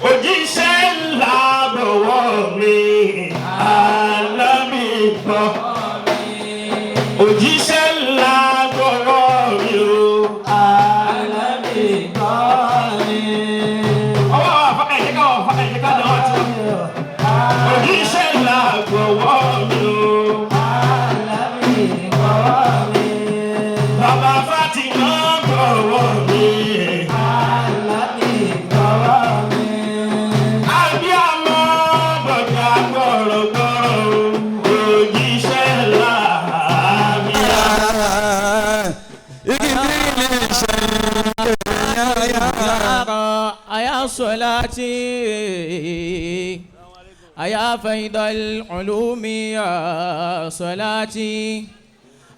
Òjíṣẹ́ ńlá bọ̀wọ̀ mi, Ànábì gbọ́. Òjíṣẹ́ ńlá bọ̀wọ̀ mi o. Ànábì gbọ́ mi. Ọwọ́ àfa ẹ̀jẹ̀ ká ọ̀fà ẹ̀jẹ̀ ká dánwò àti. Òjíṣẹ́ ńlá bọ̀wọ̀ mi o. Ànábì gbọ́ mi. Bàbá Fátímà bọ̀wọ̀ mi. Ànábì gbọ́ mi. Abíamọ bọ̀dá gbọ̀rọ̀gbọ̀rọ̀ o. Òjíṣẹ́ ńlá mi. أيا صلاتي أيا فيض العلوم يا صلاتي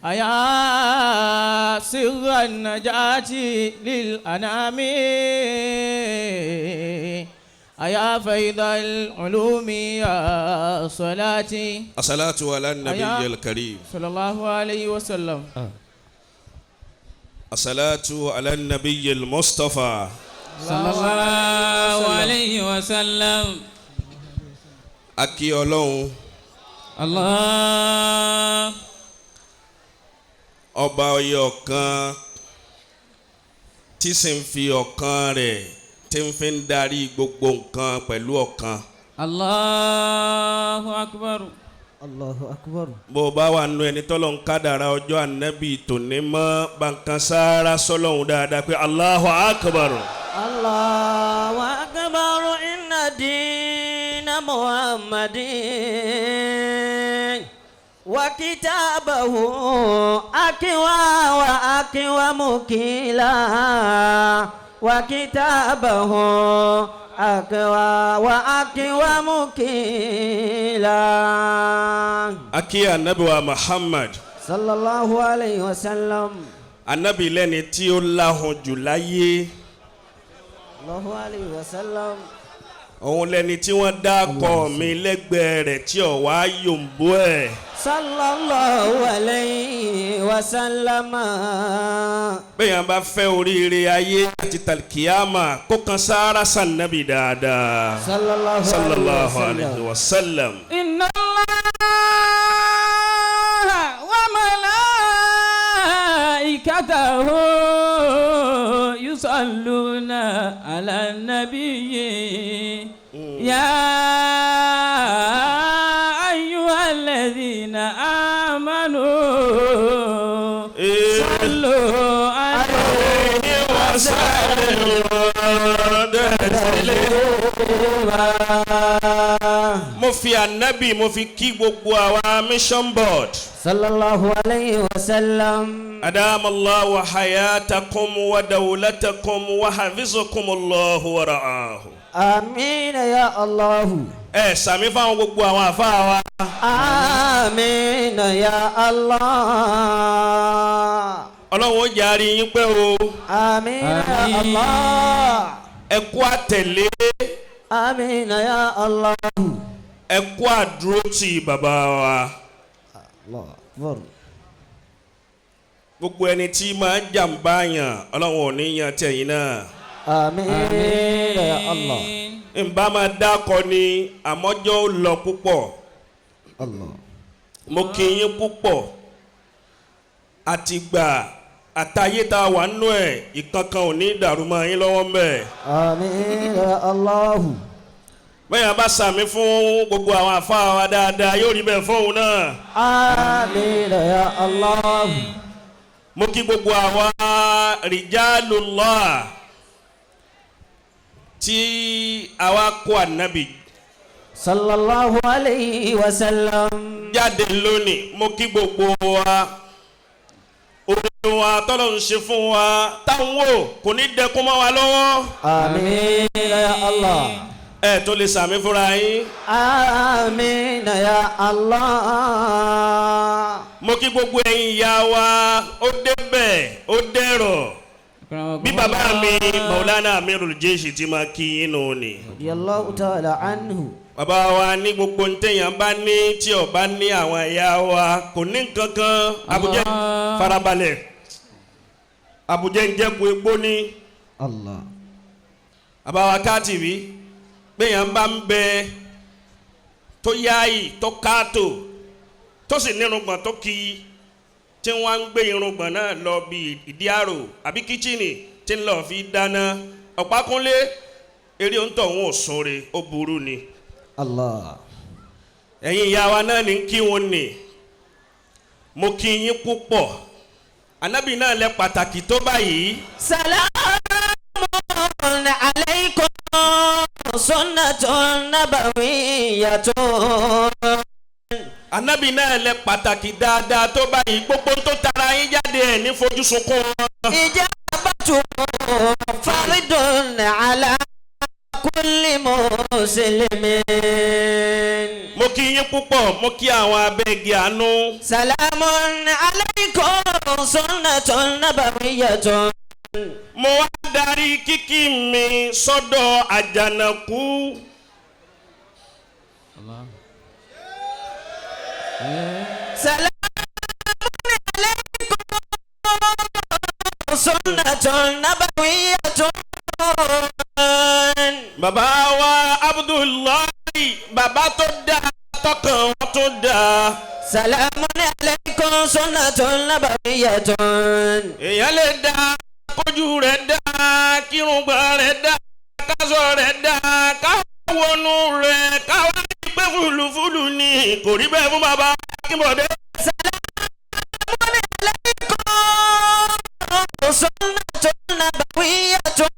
أيا سر النجاة للأنام أيا فيض العلوم يا صلاتي الصلاة على النبي أيا. الكريم. صلى الله عليه وسلم. الصلاة على النبي المصطفى. صلى الله عليه وسلم. A kí Ọlọ́run. الله. Ọba ọyẹ ọ̀kan tí sì ń fi ọ̀kan rẹ̀ tí ń fi ń darí gbogbo nǹkan pẹ̀lú ọ̀kan. الله أكبر. Allahu akbar. Bó o bá wà nù ẹni tọ́lọ̀ ń kádàrá ọjọ́ ànábì tòní mọ́ bankan sáárá sọ́lọ́hún dáadáa pé Allahu akbar. Allahu akbar inna dina Muhammadin wa kitabahu akiwa wa akiwa mukila wa kitabahu akiwa wa akiwa mukila. A kí ànábì wa Muhammad. Sallallahu alayhi wa sallam. Ànábì lẹ́ni tí ó láhùn jù láyé. Allahu alayhi wa sallam. Òun lẹni tí wọ́n dákọ̀ mi lẹ́gbẹ̀ẹ́ rẹ̀ tí ò wá yòǹbó ẹ̀. Sallallahu alayhi wa sallama. Bẹ́ẹ̀ bá fẹ́ oríire ayé àti tàlkìyàmà kó kan sáárá sànàbì dáadáa. Sallallahu Sallallahu alayhi wa sallam. إن الله وملائكته يصلون على النبي يا أيها الذين آمنوا صلوا عليه Mo fi ànábì mo fi kí gbogbo àwa mission board. Sallallahu alayhi wa sallam. Adama Allahu hayatakum wa dawlatakum wa hafizakum Allahu wa ra'ahu. Amina ya Allahu. Ẹ sàmí fáwọn gbogbo àwọn àfáà wa. Amina ya Allah. Ọlọ́run ó jàre yín pẹ́ o. Amina ya Allah. Ẹ kú àtẹ̀lé. Amina ya Allah. Ẹ kú àdúrótì bàbá wa. Allah akbar. Gbogbo ẹni tí máa ń jàǹbá yàn Ọlọ́run ò ní yan tẹ̀yìn náà. Amina ya Allah. Nbá máa dákọ ni àmọ́jọ́ ó lọ púpọ̀. Allah. Mo kí yín púpọ̀. Àtìgbà àtayé tá a wà nínú ẹ̀ ìkankan ò ní dàrú mọ́ yín lọ́wọ́ mbẹ́. Amina ya Allahu. Bẹ́ẹ̀ yẹn bá sàmí fún gbogbo àwọn àfáà wa dáadáa yóò rí bẹ́ẹ̀ fóun náà. Amina ya Allahu. Mo kí gbogbo àwa rìjálùlá tí àwa kó ànábì Sallallahu alayhi wa sallam. jáde lónìí. Mo kí gbogbo wa orin wa tọ́lọ̀ ń ṣe fún wa táwọn wò kò ní dẹkùn mọ́ wa lọ́wọ́. Amina ya Allah. Ẹ tó lè sàmí fúnra yín. Amina ya Allah. Mo kí gbogbo ẹ̀yin ìyá wa ó débẹ̀ ó dẹ̀rọ̀ bí bàbá mi Maulana Amirul Jeshi ti máa kí yín nù ni. Radiyallahu ta'ala anhu. Bàbá wa ní gbogbo ntẹ̀yàn bá ní tí ò bá ní àwọn ẹ̀yà wa kò ní nǹkankan. Àbújá farabalẹ̀ Àbújá ń jẹ́ kó egbó ní. Allah. Bàbá wa káàtìwí Gbẹ̀yàn bá ń bẹ tó yáàyì tó káàtó tó sì nírùngbọ̀n tó kí tí wọ́n ń gbé irùngbọ̀n náà lọ bí ìdí àrò àbí kíchìnì tí ń lọ fi dáná ọ̀pákúnlé eré òǹtọ̀ òun ò sunre ó burú ni. Allah. Ẹ̀yin ìyá wa náà ní kí wọn nì mo kí yín púpọ̀ anábì náà lẹ pàtàkì tó báyìí. Salamun alaykum sunnatun nabawiyyatun. Anábì náà lẹ pàtàkì dáadáa tó báyìí gbogbo tó tara yín jáde ẹ̀ ní fojú sunkún wọn. Ijabatu faridun ala kulli muslimin. Mo kí yín púpọ̀ mo kí àwọn abẹ́gi àánú. Salamun alaykum sunnatun nabawiyyatun. Mo wá darí kíkí mi sọ́dọ̀ àjànàkú. Salamun alaykum sunnatun nabawiyyatun. Bàbá wa Abdullahi bàbá tó dáa tọkàn wọn tó dáa. Salamun alaykum sunnatun nabawiyyatun. Èèyàn lè dá kójú rẹ̀ dá kírùngbà rẹ̀ dá kásọ̀ rẹ̀ dá káwọnú rẹ̀ káwá ní pé fúlùfúlù ni kò rí bẹ́ẹ̀ fún bàbá Akínbọ̀dé. Salamun alaykum sunnatun nabawiyyatun.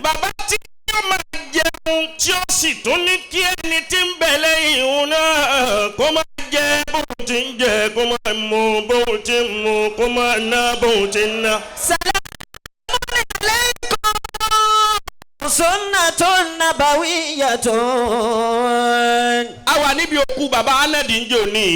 Bàbá tí yóò máa jẹun tí ó sì tún ní kí ẹni tí ń bẹ lẹ́yìn òun náà kó máa jẹ bóun ti ń jẹ kó máa mu bóun ti ń mu kó máa ná bóun ti ń ná. Salamun alaykum sunnatun nabawiyyatun. A wà níbi òkú bàbá Ahmed ń jò ní.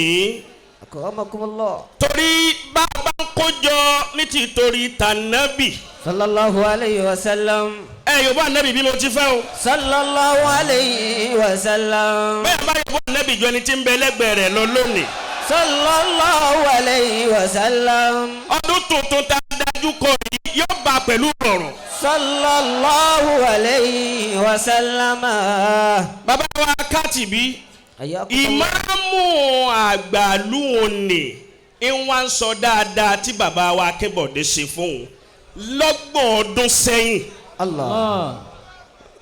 Akramakumullah. Torí bàbá ń kójọ ní tìtorí tànàbì. Sallallahu alayhi wa sallam. Ẹ yóò bá ànábì bí mo ti fẹ́ o. Sallallahu alayhi wa sallam. Bẹ́ẹ̀ bá yóò bá ànábì ju ẹni tí ń bẹ lẹ́gbẹ̀ẹ́ rẹ̀ lọ lónìí. Sallallahu alayhi wa sallam. Ọdún tuntun tá a dájú kọ yìí yóò bá pẹ̀lú rọrùn. Sallallahu alayhi wa sallam. Bàbá wa Kátìbí ìmáàmù àgbàlú òní ń wá ń sọ dáadáa tí bàbá wa Akínbọ̀dé ṣe fóun lọ́gbọ̀n ọdún sẹ́yìn. Allah.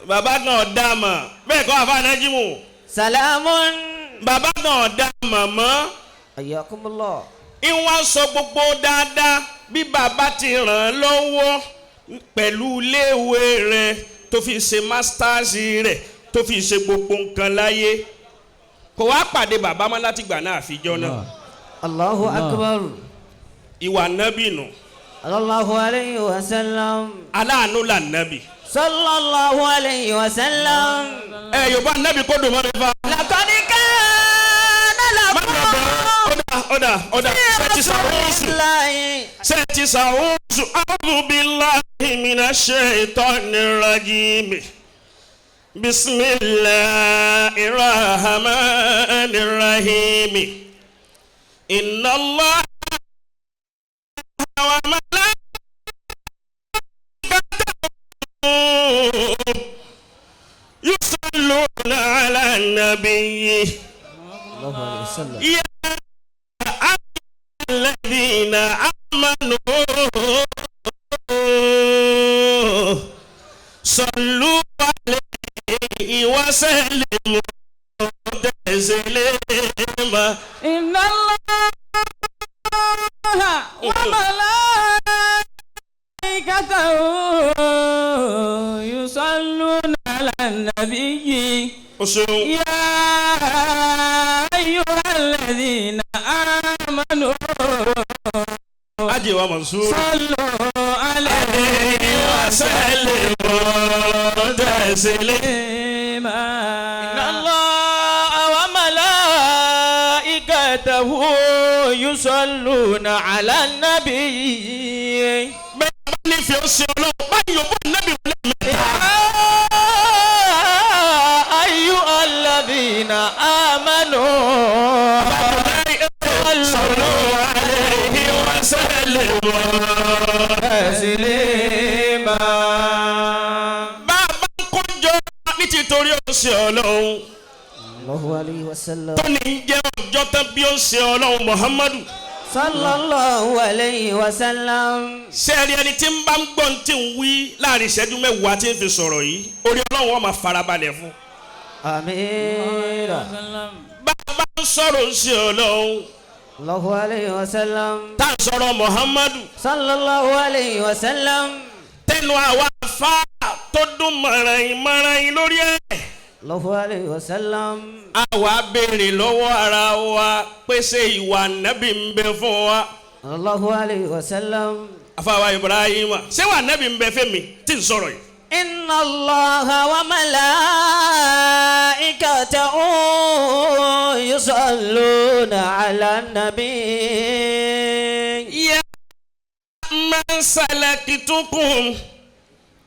Bàbá náà dá mọ̀ bẹ́ẹ̀ kọ́ àfa Nájímù. Salamun. Bàbá náà dá mọ̀ mọ́. Ayyakumullah. Ń wá ń sọ gbogbo dáadáa bí bàbá ti ràn án lọ́wọ́ pẹ̀lú iléèwé rẹ̀ tó fi ṣe masters rẹ̀ tó fi ṣe gbogbo nǹkan láyé. Kò wá pàdé bàbá mọ́ látìgbà náà àfijọ́ náà. Allahu akbar. Ìwà nábì nù. Sallallahu alayhi wa sallam. Aláàánú là nábì. Sallallahu alayhi wa sallam. Ẹ Yorùbá nábì kó dùn mọ́ mi fa. Laqad kana lakum. Ọ̀dà ọ̀dà ọ̀dà ṣe ti sàwọ́sù. Ṣe ti sàwọ́sù. A'udhu billahi minash shaitanir rajim. Bismillahir rahmanir rahim. Inna Allaha wa malaikatahu yusalluna ala nabiyyi. Ya ayyuhalladhina amanu sallu alayhi wa sallimu taslima. Inna Allaha wa malaikatahu yusalluna ala nabiyyi. Ya ayyuhalladhina amanu Ajiwa Mansur sallu alayhi wa sallimu taslima. Inna Allaha wa malaikatahu yusalluna ala nabiyyi. Bẹ́ẹ̀ bá nífẹ̀ẹ́ ó ṣe ọlọ́run báyìí yóò bá nábì wọlé mẹ́ta. Ayyuhalladhina amanu sallu alayhi wa sallimu taslima. Bá a bá ń kó Nítorí ó ṣe Ọlọ́run Allahu alayhi wa sallam. tó ní jẹ́ ọjọ́ tán bí ó ṣe Ọlọ́run Muhammadu. Sallallahu alayhi wa sallam. Sẹ́ẹ̀rí ẹni tí ń bá ń gbọ́n tí ń wí láàrin ìṣẹ́jú 10 tí ń fi sọ̀rọ̀ yìí, orí Ọlọ́run ó máa farabalẹ̀ fún. Àmín. Bá a bá ń sọ̀rọ̀ ṣe Ọlọ́run. Allahu alayhi wa sallam. Tá a sọ̀rọ̀ Muhammadu. Sallallahu alayhi wa sallam. Tẹnu àwa afá tó dún mọ̀ràn mọ̀ràn lórí ẹ̀. Allahu alayhi wa sallam. Àwa béèrè lọ́wọ́ ara wa pèsè ìwà nábì ń bẹ fún wa. Allahu alayhi wa sallam. Afáwa Ibrahim, ṣé wà nábì ń bẹ fẹ́mi tí ń sọ̀rọ̀ yìí? Inna Allaha wa malaikatahu yusalluna ala nabi. Ya man salaktukum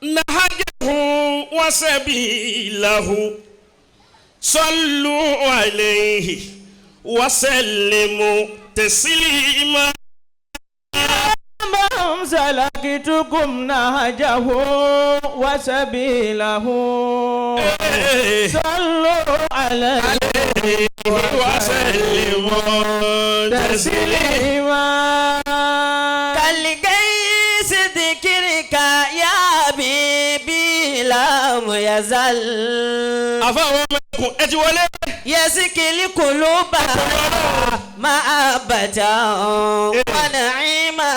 nahajahu wa sabilahu sallu alayhi wa sallimu taslima. Man salaktukum nahajahu wa sabilahu sallu alayhi wa sallimu taslima. Kaligaysi dhikrika ya habibi lam yazal. Àfáwọn ọmọ ẹkùn ẹ ti wọlé. Yasikil quluba ma'abatan wa na'ima.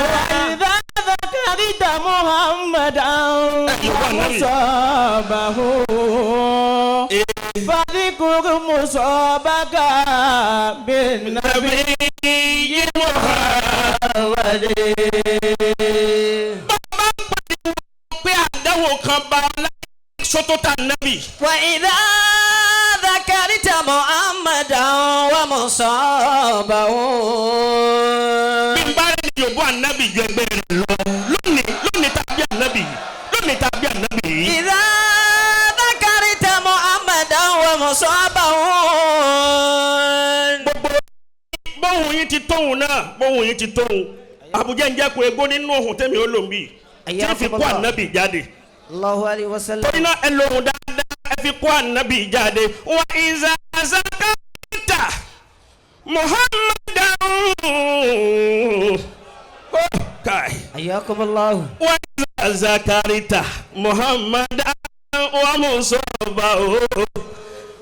Wa idha dhakarta Muhammadan musabahu fadhkur musabaka bin nabiyyi Muhammad. Bàbá ń pariwo pé àdánwò kan bá sọ́tò tá nábì. Wa idha dhakarta Muhammadan wa musabahu. Bí n bá rẹ̀ ní yòbó ànábì ju ẹgbẹ́ rẹ̀ lọ lónìí lónìí tàbí ànábì yìí lónìí tàbí ànábì yìí. Idha dhakarta Muhammadan wa musabahu. Gbogbo bóun yín ti tóun náà bóun yín ti tóun Àbújá ń jẹ́ kó egbó nínú ohun tẹ́mi ó lò ń bì tí ń fi kó ànábì jáde. Allahu alayhi wa sallam. Torí náà ẹ lòun dáadáa ẹ fi kó ànábì jáde. Wa iza zakarta Muhammadan. Kai. Hayyakumullahu. Wa iza zakarta Muhammadan wa musabahu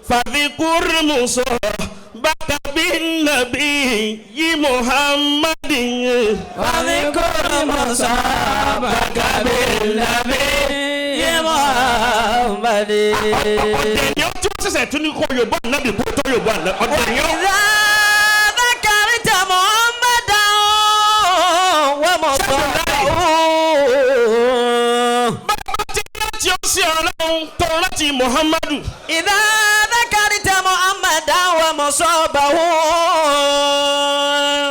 fadhikur musabaka bin nabiyyi Muhammadin. Fadhikur musabaka bin nabiyyi Muhammadin. Ọ̀dẹ̀ ni ó tí wọ́n ṣẹ̀ṣẹ̀ tún ní kó Yorùbá ànábì kó tó Yorùbá ànábì. Ọ̀dẹ̀ ni ó. Idha dhakarta Muhammadan wa musabahu. Bàbá tí láti ó sí Ọlọ́run tó láti Muhammadu. Idha dhakarta Muhammadan wa musabahu.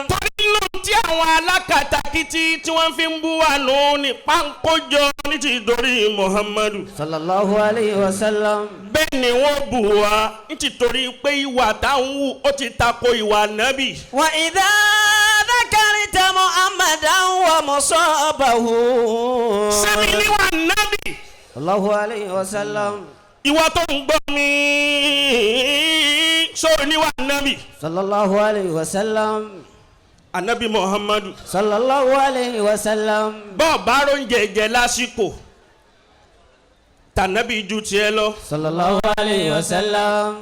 Torí inú tí àwọn alákatakítí tí wọ́n fi ń bú wa nù ní pánkójọ ní ti torí Muhammadu. Sallallahu alayhi wa sallam. Bẹ́ẹ̀ ni wọ́n bù wá ní ti torí pé ìwà táwọn wù ó ti tako ìwà nábì. Wa idha dhakarta Muhammadan wa musabahu. Sẹ́mi níwà nábì. Allahu alayhi wa sallam. Ìwà tó ń gbọ́ mi sóò níwà nábì. Sallallahu alayhi wa sallam. Anabi Muhammadu. Sallallahu alayhi wa sallam. Bọ́ọ̀ bá róúnjẹ jẹ lásìkò tànàbí ju tiẹ̀ lọ. Sallallahu alayhi wa sallam.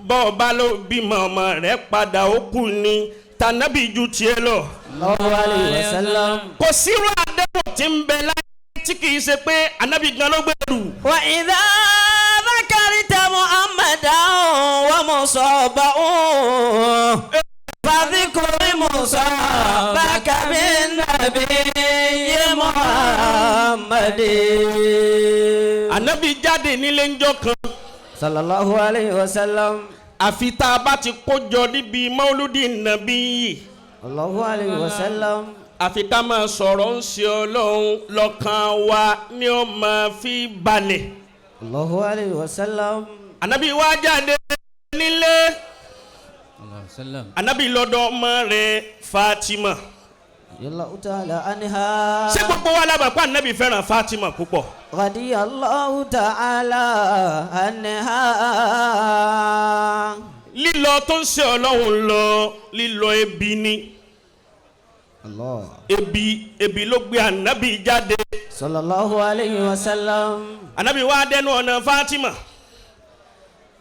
Bọ́ọ̀ bá ló bímọ ọmọ rẹ̀ padà ó kú ni tànàbí ju tiẹ̀ lọ. Sallallahu alayhi wa sallam. Kò sírú àdéhùn tí ń bẹ láyé tí kì í ṣe pé anabi gan ló gbèrú. Wa idha dhakarta Muhammadan wa musabahu fadhkur musabaka bin nabiyyi Muhammadin. Anabi jáde nílé ńjọ́ kan. Sallallahu alayhi wa sallam. Àfi tá a bá ti kó jọ níbi mauludi nàbí yìí. Allahu alayhi wa sallam. Àfi ká máa sọ̀rọ̀ ń ṣe Ọlọ́run lọ́kàn wa ni ó máa fi balẹ̀. Allahu alayhi wa sallam. Anabi wá jáde nílé. Anabi lọ́dọ̀ ọmọ rẹ̀ Fatima. Radiyallahu ta'ala anha. Ṣé gbogbo wa lábàá pa ànábì fẹ́ràn Fatima púpọ̀? Radiyallahu ta'ala anha. Lílọ tó ń ṣe Ọlọ́run lọ, lílọ ebi ni. Allah. Ebi ló gbé ànábì jáde. Sallallahu alayhi wa sallam. Ànábì wá dẹnu ọ̀nà Fatima.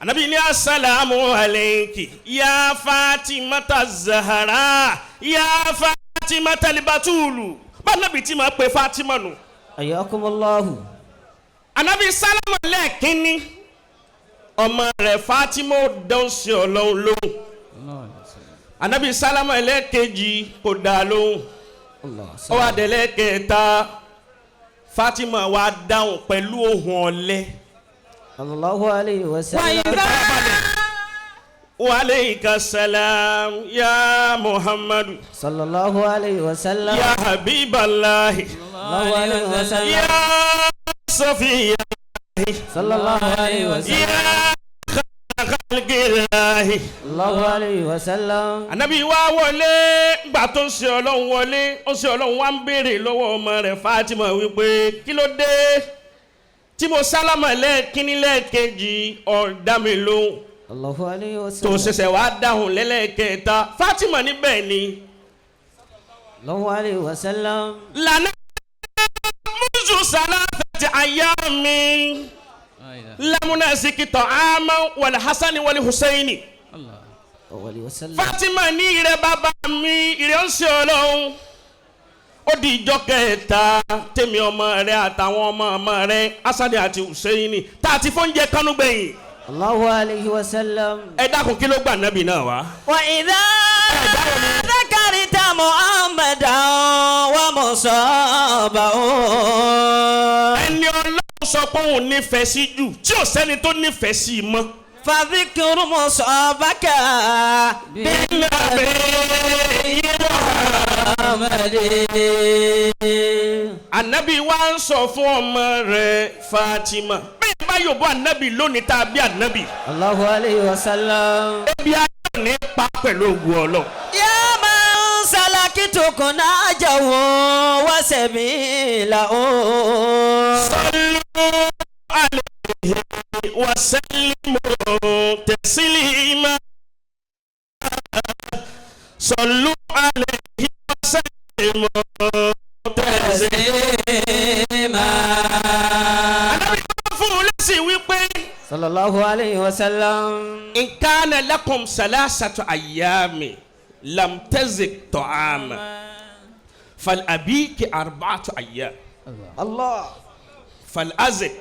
Ànábì ní asalamu alayki ya Fatimata Zahara ya Fatimata Libatulu. Bá ànábì tí máa pe Fatima nù. Ayakumullahu. Ànábì sálámù lẹ́ẹ̀kínní, ọmọ rẹ̀ Fatima ó dán sí Ọlọ́run lóhùn. Ànábì sálámù ẹlẹ́ẹ̀kejì kò dá lóhùn. Allah. Ó wá délé kẹta, Fatima wá dáhùn pẹ̀lú ohùn ọ̀lẹ. Sallallahu alayhi wa sallam. Wa aleyka salam ya Muhammadu Sallallahu alayhi wa sallam. ya Habibalahi Sallallahu alayhi wa sallam. ya Sofiya Sallallahu alayhi wa sallam. ya khalqillahi. Sallallahu alayhi wa sallam. Ànábì wá wọlé, gbà tó ń ṣe Ọlọ́run wọlé, ó ṣe Ọlọ́run wá ń béèrè lọ́wọ́ ọmọ rẹ̀ Fatima wípé kí ló dé tí mo sálámà lẹ́ẹ̀kínní lẹ́ẹ̀kejì ọ̀dá mi lóhùn, Sallallahu alayhi wa tó sallam. ṣẹ̀ṣẹ̀ wá dáhùn lẹ́lẹ́kẹta. Fatima níbẹ̀ ni. Sallallahu alayhi wa sallam. Lànà muzu salatati ayami lamuna sikitọ ama wàlẹ̀ hasani wàlẹ̀ husaini. Alayhi wa sallam. Fatima ní ìrẹ bàbá mi, ìrẹ ń ṣe Ọlọ́run. Ó di ìjọ kẹta tèmi ọmọ rẹ àtàwọn ọmọ ọmọ rẹ Hasani àti Husaini tá a ti fóúnjẹ kánú gbẹ̀yìn. Sallallahu alayhi wa sallam. Ẹ dákun, kí ló gbà nábì náà wá? Wa idha dhakarta Muhammadan wa musabahu. Ẹni Ọlọ́run sọ pé òun nífẹ̀ẹ́ sí jù tí ò sẹ́ni tó nífẹ̀ẹ́ sí i mọ́. Fadhikru musabaka Muhammadin. Ànábì wa ń sọ fún ọmọ rẹ̀ Fatima. Bẹ́ẹ̀ bá yóò bọ́ ànábì lónìí tá a bí ànábì. Allahu alayhi wa sallam. Ebi ayé ò ní pa pẹ̀lú ògùn Ọlọ́run. Ya man salakitu kunajahu wa sabilahu. Sallu alayhi wa sallimu taslima. Sallu alayhi wa sallimu taslima. Ànábì wá fún un lésì wípé. Sallallahu alayhi wa sallam. In kana lakum salasatu ayyami lam tazik ta'ama fal abiki arba'atu ayyam Allah. fal azik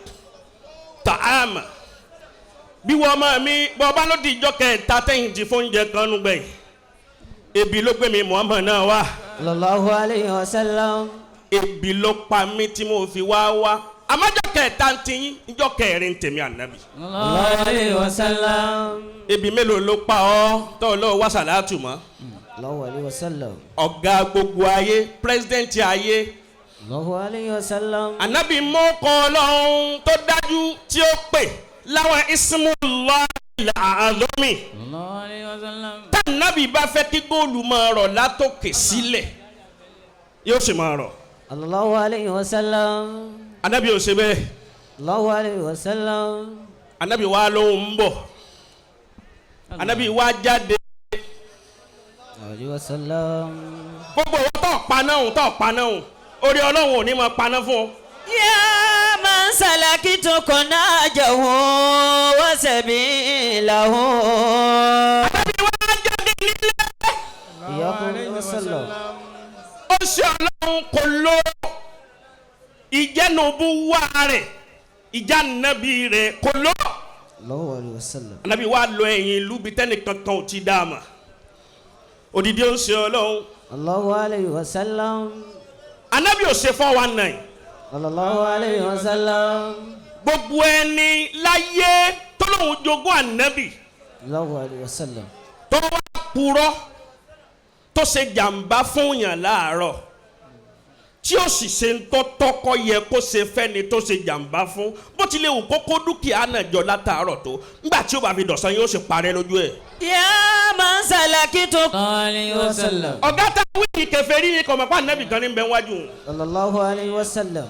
ta'ama. Bí wọ́n máa mi bọ́ bá ló di ìjọ kẹta tẹ́yìn ti fóúnjẹ kan nù gbẹ̀yìn, ebi ló gbé mi Muhammad náà wá. Sallallahu alayhi wa sallam. Ebi ló pa mí tí mo fi wá wá, àmọ́jọ́ kẹta ń tiyín, ìjọ kẹrin ń tèmi ànábì. Sallallahu alayhi wa sallam. Ebi mélòó ló pa ọ́ tọ́ lọ́wọ́ wá sàlátù mọ́? Sallallahu alayhi wa sallam. Ọ̀gá gbogbo ayé, pírẹsidẹ́ǹtì ayé. Sallallahu alayhi wa sallam. Ànábì mọ́kọ́ Ọlọ́run tó dájú tí ó pè láwọn ismullahi al-azami. Tànàbì bá fẹ́ kí góòlù máa rọ̀ látòkè sílẹ̀, yóò sì máa rọ̀. Sallallahu alayhi wa sallam. Ànábì ò ṣe bẹ́ẹ̀. Sallallahu alayhi wa sallam. Ànábì wa lóhùn ń bọ̀, Ànábì wa jáde. Alayhi wa sallam. Gbogbo owó tó paná òun tó paná òun, orí Ọlọ́run ò ní máa paná fún ọ. Ya man salakitu kunajahu wa sabilahu. Ànábì wa jáde nílé. Alayhi wa sallam. Ó ṣe Ọlọ́run kò ló ìjẹnubú wá rẹ̀, ìjànàbí rẹ̀ kò ló. Sallallahu alayhi wa sallam. Ànábì wa lọ ẹ̀yìn ìlú bíi tẹ́nìkan kan ò ti dá a mà, òdìdí ó ń ṣe Ọlọ́run. Sallallahu alayhi wa sallam. Ànábì ò ṣe 419. Sallallahu alayhi wa sallam. Gbogbo ẹni láyé tó lóun jogún Ànábì, Sallallahu alayhi wa sallam. tó wá purọ́, tó ṣe jàǹbá fún yàn láàárọ̀, tí ó sì ṣe ń tọ́ tọ́kọ́ yẹ kó ṣe fẹ́ni tó ṣe jàǹbá fún, bó tilẹ̀ wù kókó dúkìá náà jọ látàárọ̀ tó, nígbà tí ó bá fi dọ̀sán yóò sì parẹ́ lójú ẹ̀. Ya من سلكت عليه وسلم. Ọ̀gá tá a wí ní kèfèrí ni kò mọ̀ pé anabi kan ní bẹ wájú òun. Sallallahu alayhi wa sallam.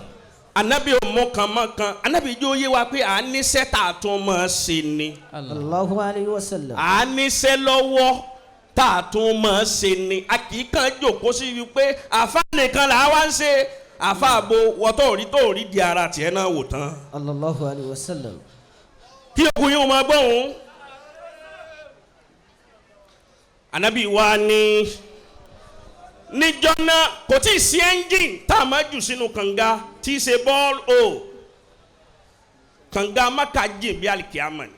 Anabi ò mú kan mọ́ kan, anabi jó yé wa pé à ń níṣẹ́ tá a tún máa ṣe ni. Sallallahu alayhi wa sallam. À ń níṣẹ́ lọ́wọ́ tá a tún máa ṣe ni. A kì í kàn jòkó sí i pé àfa nìkan là á wá ń ṣe àfa àbo wọ́tọ̀ òrí tó òrí di ara tiẹ̀ náà wò tán. Sallallahu alayhi wa sallam. Kí okùn yìí ó máa gbọ́ òun. Anabi wa ni níjọ́ náà kò tí ì sí ẹ́ńjìn tá a máa jù sínú kànga tí í ṣe bọ́ọ̀lù o kànga maka jìn bí alikiyama ni.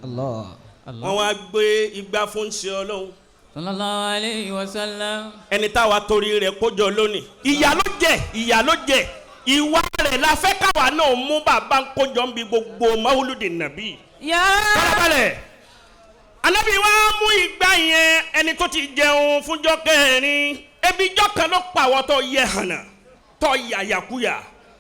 Allah. Wọ́n wá gbé igbá fún ṣe Ọlọ́run. Sallallahu alayhi wa sallam. Ẹni táwa torí rẹ̀ kójọ lónìí ìyà ló jẹ, ìyà ló jẹ, ìwà rẹ̀ la fẹ́ káwa náà mú bàbá ń kójọ ń bi gbogbo mahuludi nàbí. Ya Farabalẹ̀. Anabi wa mú igbá yẹn, ẹni tó ti jẹun fúnjọ́ kẹrin ebi jọ́ kan ló pàwọ́ tó yẹ hànà tó yàyàkuyà.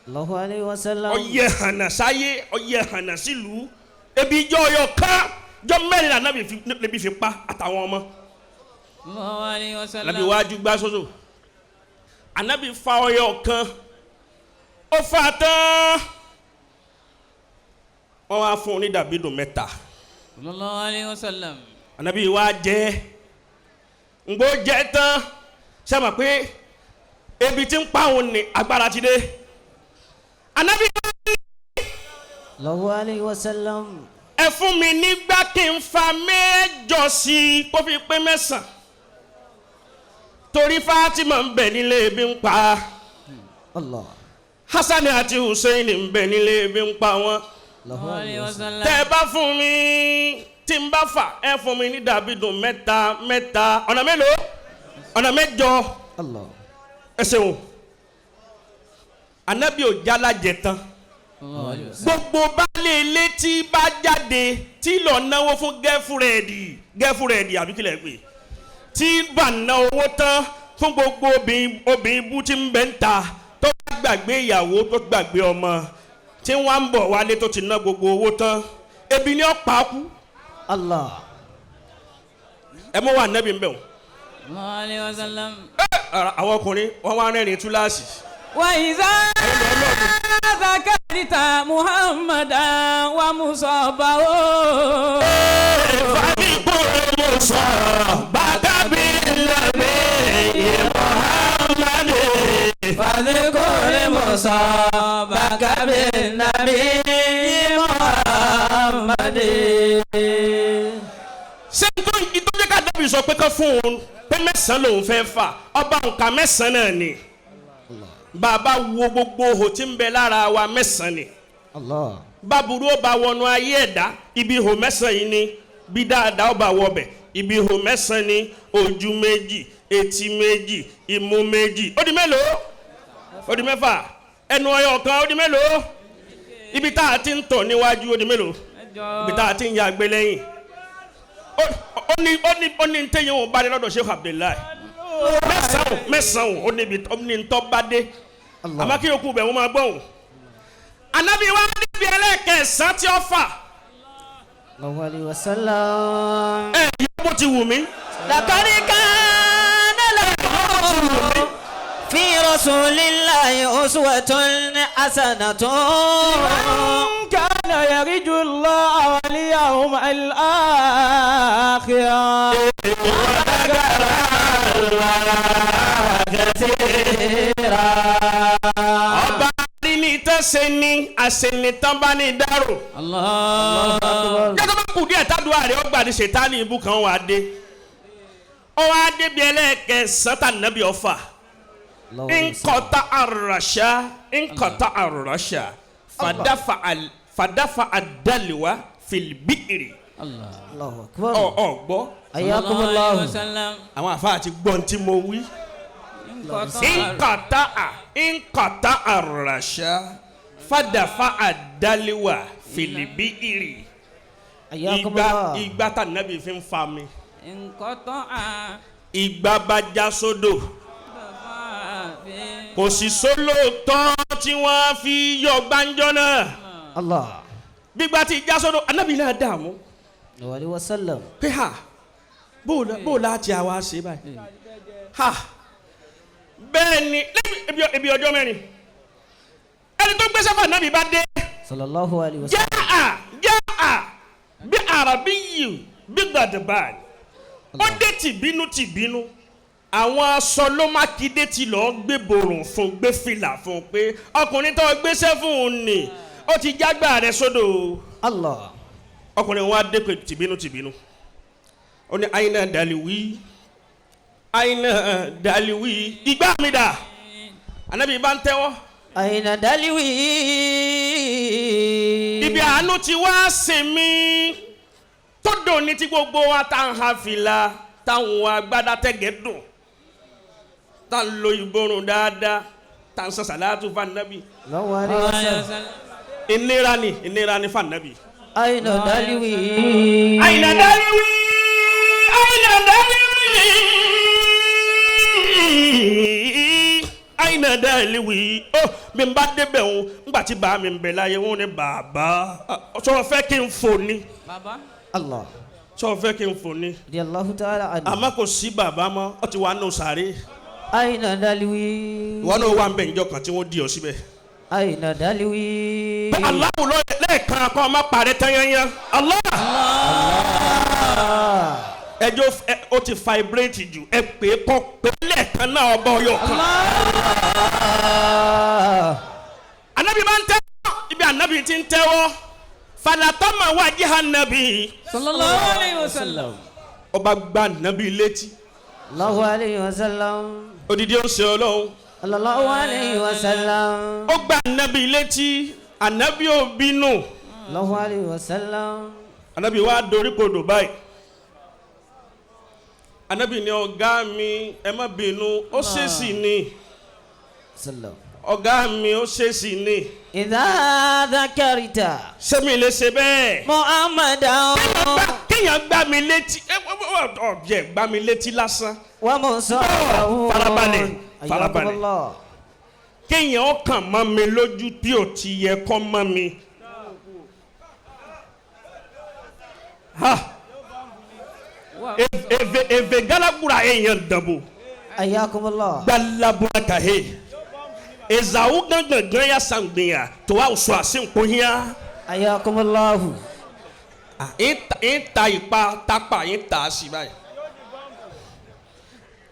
Allahu alayhi wa sallam. Ọyẹ hànà sáyé, ọyẹ hànà sílùú, ebi jọ́ ọyọ ká jọ́ mẹ́rin anabi fi fi pa àtàwọn ọmọ. Sallallahu alayhi wa sallam. Anabi wájú gbá soso, anabi fa ọyọ kan, ó fa tán, wọ́n wá fún un ní dàbídùn mẹ́ta. Sallallahu alayhi wa sallam. Anabi wá jẹ ngbó jẹ tán, sẹ́mi pé ebi tí ń pa òun ní agbára ti dé. Anabi Allahu alayhi wa sallam. ẹ fún mi nígbà kí n fa mẹ́jọ sí i kó fi pé mẹ́sàn-án, torí Fatima ń bẹ nílé ebi ń pa, Allah. Hasan àti Hussein ń bẹ nílé ebi ń pa wọn. Allahu Sallallahu alayhi alayhi wa wa sallam. sallam. Tẹ́ ẹ bá fún mi tí n bá fà, ẹ fún mi ní dàbídùn mẹ́ta mẹ́ta, ọ̀nà mélòó? Ọ̀nà mẹ́jọ. Allah. Ẹ ṣeun. Anabi ò jálajẹ tán. Sallallahu alayhi wa sallam. Gbogbo baálé ilé tí bá jáde tí lọ náwó fún gẹ́fúrẹ́ẹ̀dì, gẹ́fúrẹ́ẹ̀dì àbí kílẹ̀ pé tí bá ná owó tán fún gbogbo obìnrin bú tí ń bẹ ń ta, tó bá gbàgbé ìyàwó tó gbàgbé ọmọ tí wọ́n ń bọ̀ wálé tó ti ná gbogbo owó tán, ebi ni ó pa kú. Allah. Ẹ mọ́ wà nẹ́bí ń bẹ̀ wọ́n. Sallallahu alayhi wa sallam. Àwọn ọkùnrin wọ́n wá rẹ́rìn túláàsì. Wa iza dhakarta Muhammadan wa musabahu. Fàbíkúrú sọ bàtà bí nàbí Muhammadu. Fadhkur musabaka bin nabi Muhammad. Ṣé tó tó jẹ́ ká dábì sọ pé ká fún un pé mẹ́sàn-án lòun fẹ́ fà, ọba nǹkan mẹ́sàn-án náà ni. Bàbá wo gbogbo ihò tí ń bẹ lára wa, mẹ́sàn-án ni. Allah. Báburú ó bá wọnú ayé ẹ̀dá, ibi ihò mẹ́sàn-án yìí ni. Bí dáadáa ó bá wọbẹ̀, ibi ihò mẹ́sàn-án ni. Ojú méjì, etí méjì, imú méjì, ó di mélòó? Ó di mẹ́fà. Ẹnu ọyọ kan, ó di mélòó? Ibi tá a ti ń tọ̀ níwájú, ó di mélòó? Ibi tá a ti ń yàgbé lẹ́yìn. Ó ní ntẹ́yìn òun bá dé lọ́dọ̀ Sheikh Abdullahi mẹ́sàn-án mẹ́sàn-án, ó níbi ó ní ntọ́ bá dé. Àmọ́ kí yòókù bẹ̀ wọ́n máa gbọ́ òun. Anabi wa níbi ẹlẹ́kẹ̀ẹ́sán tí ó fà. Allahu alayhi wa sallam. Ẹ yóò bó ti wù mí. Laqad kana lakum fi rasulillahi uswatun hasanatun. من كان يرجو الله واليوم الآخر. Ọba ní tán ṣe ni àṣenitán bá ní dárò. Allah. Jẹ́tọ́ bá kù díẹ̀ tádùá rẹ̀ ọgbà ní ṣètánì ibú kan wà dé. Ó wá débi ẹlẹ́kẹ̀ẹ́sán tà nàbí ọ̀fà. Allahu alayhi wa sallam. Nkọta arasha nkọta arasha fadafa adaliwa filibiri. Allah. Allahu akbar. Ọ ọ gbọ́. Ayakumullahu. Sallallahu alayhi wa sallam. Àwọn àfa àti gbọ́n tí mo wí. Nkọta arasha fadafa adaliwa filibiri. Ìgbà Ayakumullahu. ìgbà tá nàbí fi ń fa mi. Inqata'a Ìgbà bá já sódò. Kò sì sólóòtọ́ tí wọ́n fi yọ gbáǹjọ́ náà. Allah. Gbígbà tí já sódò, anábì náà dààmú. Allahu alayhi wa sallam. Pé ha, Bó láti àwa ṣe báyìí? Ha! Bẹ́ẹ̀ ni lẹ́bi ibi ọjọ́ mẹ́rin. Ẹni tó gbé sáfà náà bí bá dé. Sallallahu alayhi wa sallam. Jaa jaa bí àràbí yìí bí gbàdúgbà. Ó dé tìbínú tìbínú. Àwọn aṣọ ló Mákindé ti lọ́ọ́ gbé borùn fún gbé fìlà fún pé ọkùnrin tó gbéṣẹ́ fún un nì ó ti jágbá rẹ̀ sódò. Allah. Ọkùnrin wa dé pé tìbínú tìbínú. Ó ní àyìnà dàlíwí àyìnà dàlíwí ìgbà mi dà. Ànábì bá ń tẹ́wọ́. Aina daliwi. Ibi àánú ti wá sí mi tó dùn ní tí gbogbo wa tá ń ha fìlà táwọn agbádá tẹ̀gẹ́ dùn tá ń lo ìborùn dáadáa tá ń sàṣàlátù fànàbì. Sallallahu alayhi wa sallam. Ìnira ni fànàbì. Aina daliwi. Àyìnà daliwi àyìnà daliwi àyìnà daliwi ó mi bá débẹ̀ òun ńgbà tí bàá mi ń bẹ láyé wọn ni bàbá sọ fẹ́ kí n fò ni. Baba. Allah. Sọ fẹ́ kí n fò ni. Radiyallahu ta'ala anhu. Àmọ́ kò sí bàbá mọ́ ọ ti wà nù sàárè. Aina daliwi. Ìwọ náà wà ń bẹ̀ níjọ́ kan tí wọ́n di ọ síbẹ̀. Aina daliwi. Pé Allahu lọ lẹ́ẹ̀kan kọ́ ọ má parẹ́ tán yányán. Allah ẹjọ́ ó ti vibrate jù ẹ pè é kọ́ pé lẹ́ẹ̀kan náà ọba ọyọ kan. Allah. Anabi máa ń tẹ́wọ́ ibi anabi ti ń tẹ́wọ́ falatama wà jihanabi Sallallahu alayhi wa sallam. ọba gba anabi létí Allahu alayhi wa sallam. odidi ó ń ṣe Ọlọ́run. Allahu alayhi wa sallam. Ó gba anabi létí anabi ò bínú. Allahu alayhi wa sallam. Anabi wa dorí kodò báyìí. Anabi ní ọ̀gá mi ẹ má bínú ó ṣèṣì ni Sallam. ọ̀gá mi ó ṣèṣì ni. Idha dhakarta Ṣé mi lè ṣe bẹ́ẹ̀? Muhammadan Kéèyàn gbá mi létí ọ̀bẹ gbá mi létí lásán. wa musafahu. Farabalẹ̀, farabalẹ̀. Ayyakumullah. Kéèyàn ó kàn mọ́ mi lójú bí ò ti yẹ kọ́ mọ́ mi. Ha! Eve eve galabura èèyàn dàbò. Ayyakumullah. Gbalabura kàhe. Ezawu gángan ya sàngbìyà tó wà sọ àsìkò yín. Ayyakumullahu. Ń ta ìpa tápà ń tà á sí báyìí.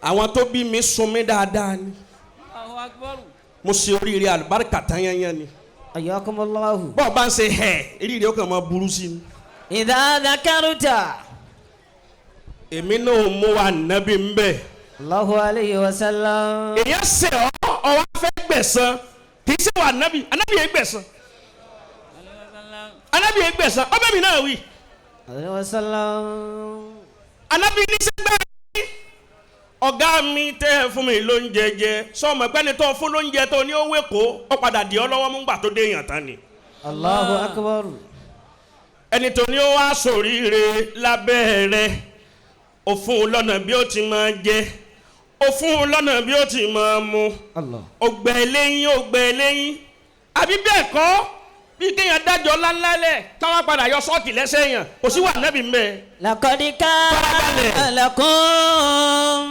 Àwọn tó bí mi sun mí dáadáa ni. Allahu akbar. Mo ṣe oríire àlùbáríkà tán yányán ni. Ayyakumullahu. Bọ́ọ̀ bá ń ṣe hẹ̀ eré ó kàn máa burú sí ni. Idha dhakarta Èmi náà mú wa nábì ń bẹ̀. Allahu alayhi wa sallam. Èyàn ṣe ọ́ ọwọ́ fẹ́ gbẹ̀san kì í ṣe wà nábì anábì yẹn gbẹ̀san anábì yẹn gbẹ̀san ọbẹ̀ mi náà wí. Alayhi wa sallam. Anábì ní sẹ́gbẹ́ mi. Ọ̀gá mi tẹ́ ẹ fún mi lóúnjẹ jẹ sọmọ ẹgbẹ́ni tó fún lóúnjẹ tó ní owó èkó ó padà dì ọ́ lọ́wọ́ mú gbà tó dé èèyàn tán ni. Allahu akbar. Ẹni tó ní ó wá sòríire lábẹ́ rẹ̀ ó fún un lọ́nà bí ó ti máa jẹ ó fún un lọ́nà bí ó ti máa mu Allah. ó gbẹ lẹ́yìn ó gbẹ lẹ́yìn àbí bẹ́ẹ̀ kọ́ bí kéèyàn dájọ́ ńláńlá lẹ̀ káwọn padà yọ sọ́ọ̀kì lẹ́sẹ̀ yẹn kò sí wà nábì mbẹ́. Laqad kana Farabalẹ̀. lakum.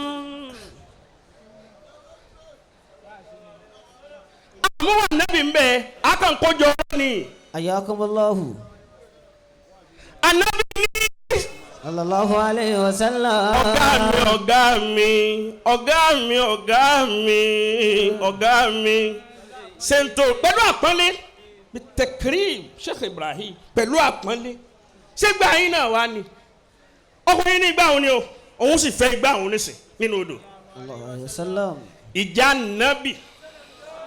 Àmú wà nábì mbẹ́ akànkójọ ni Ayyakumullahu. ànábì ní Sallallahu alayhi wa sallam. ọ̀gá mi ọ̀gá mi ọ̀gá mi ọ̀gá mi ọ̀gá mi sèǹtò pẹ̀lú àpọ́nlé tẹkírìm Sheikh Ibrahim pẹ̀lú àpọ́nlé ṣé gbà yín náà wá ni ọkùnrin ní ìgbà òun ni o òun sì fẹ́ ìgbà òun nísìn nínú odò Sallallahu alayhi wa sallam. ìjà nábì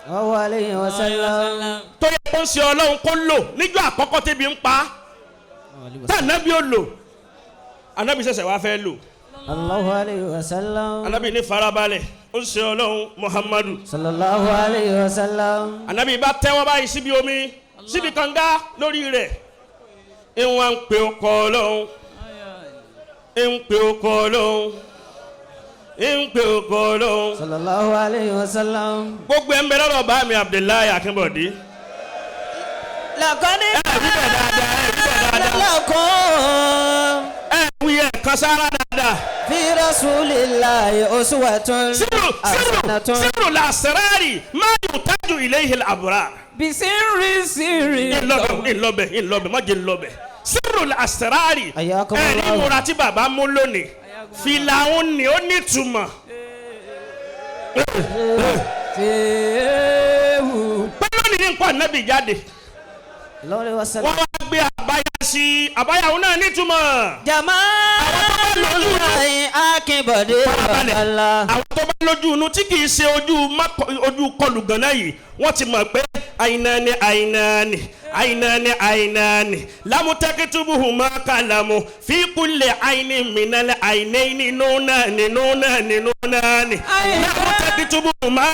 Allahu alayhi wa sallam. tó yẹ kó ń ṣe Ọlọ́run kó lò níjọ́ àkọ́kọ́ tẹ́bi ń pa á tá ànábì ó lò ànábì ṣẹ̀ṣẹ̀ wá fẹ́ lò Allahu alayhi wa sallam. ànábì ní farabalẹ̀ ó ń ṣe Ọlọ́run Muhammadu Sallallahu alayhi wa sallam. ànábì bá tẹ́wọ́ báyìí síbi omi síbi kànga lórí rẹ̀ ń wá ń pe ọkọ Ọlọ́run ń pe ọkọ Ọlọ́run ń pe ọkọ Ọlọ́run Sallallahu alayhi wa sallam. gbogbo ẹ̀ ń bẹ lọ́dọ̀ bá mi Abdullahi Akínbọ̀dé Laqad ẹ wí bẹ̀ dáadáa ẹ wí bẹ̀ kana dáadáa lakum. ẹ wí ẹ̀ kan sára dáadáa. في رسول الله أسوة Sírù sírù حسنة. sírù làṣírárì máa yóò tájú ilayhi al-abrar. Bisirri sirri. Ńlọbẹ ńlọbẹ ńlọbẹ má jẹ ńlọbẹ. Sírù làṣírárì Ayakum ẹ̀rí Allah. múra tí bàbá mú lónìí. Fìlà òun ni ó nítumọ̀. Sehu. Pé lónìí ní nǹkan ànábì jáde. Sallallahu alayhi wa sallam. Wọ́n wá gbé àbáyá sí àbáyá òun náà nítumọ̀. Jamaalullahi Akínbọ̀dé Farabalẹ̀. Bàbá. Àwọn tó bá lójú inú tí kì í ṣe ojú ojú kọlù gànà yìí wọ́n ti mọ̀ pé àìnáni àìnáni àìnáni àìnáni lámútẹ́kítúbùhù máa kàlámù fíkúlẹ̀ àìní mìnàlẹ̀ àìní nínú náà nínú náà nínú náà ni lámútẹ́kítúbùhù máa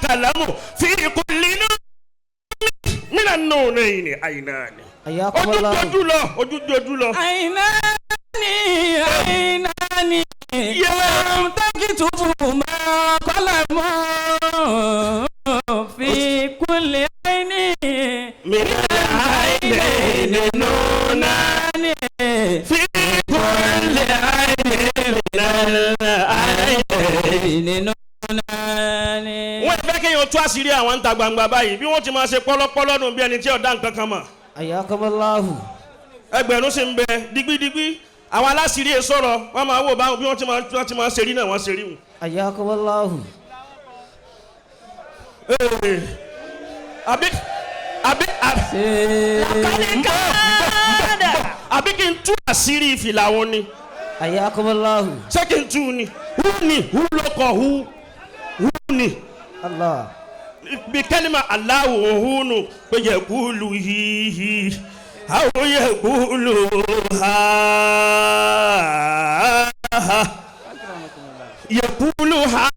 kàlámù fíkúlẹ̀ nínú náà ní àìnáni. Ayakum Ojú Allah. dojú lọ, ojú dojú lọ. Ainani ainani. Yeah. Takitubu ma qalamu fi kulli aini. Mìnàlẹ̀ àìní nínú náà. Nani. في كل عين من العين. Nani. Wọ́n fẹ́ kéèyàn tú àṣírí àwọn ń ta gbangba báyìí bí wọ́n ti máa ṣe pọ́lọ́pọ́lọ́ nù bí ẹni tí ọ̀dá nǹkan kan mọ̀. Ayakum Allah. Ẹgbẹ̀rún sì ń bẹ digbidigbi àwọn aláṣírí yẹn sọ̀rọ̀ wọ́n máa wò báwọn bí wọ́n ti máa ṣe rí náà wọ́n ṣe rí wọn. Ayakum Allah. Àbí àbí àbí àbí kí n tú àṣírí ìfìlà wọn ni. Ayakum Allah. Ṣé kí n tú ni? Hu ni hu ló kọ hu hu ni. Allah. Bi kalima Allahu hunu pé yẹkulu hihi àwọn yẹkulu ha yẹkulu ha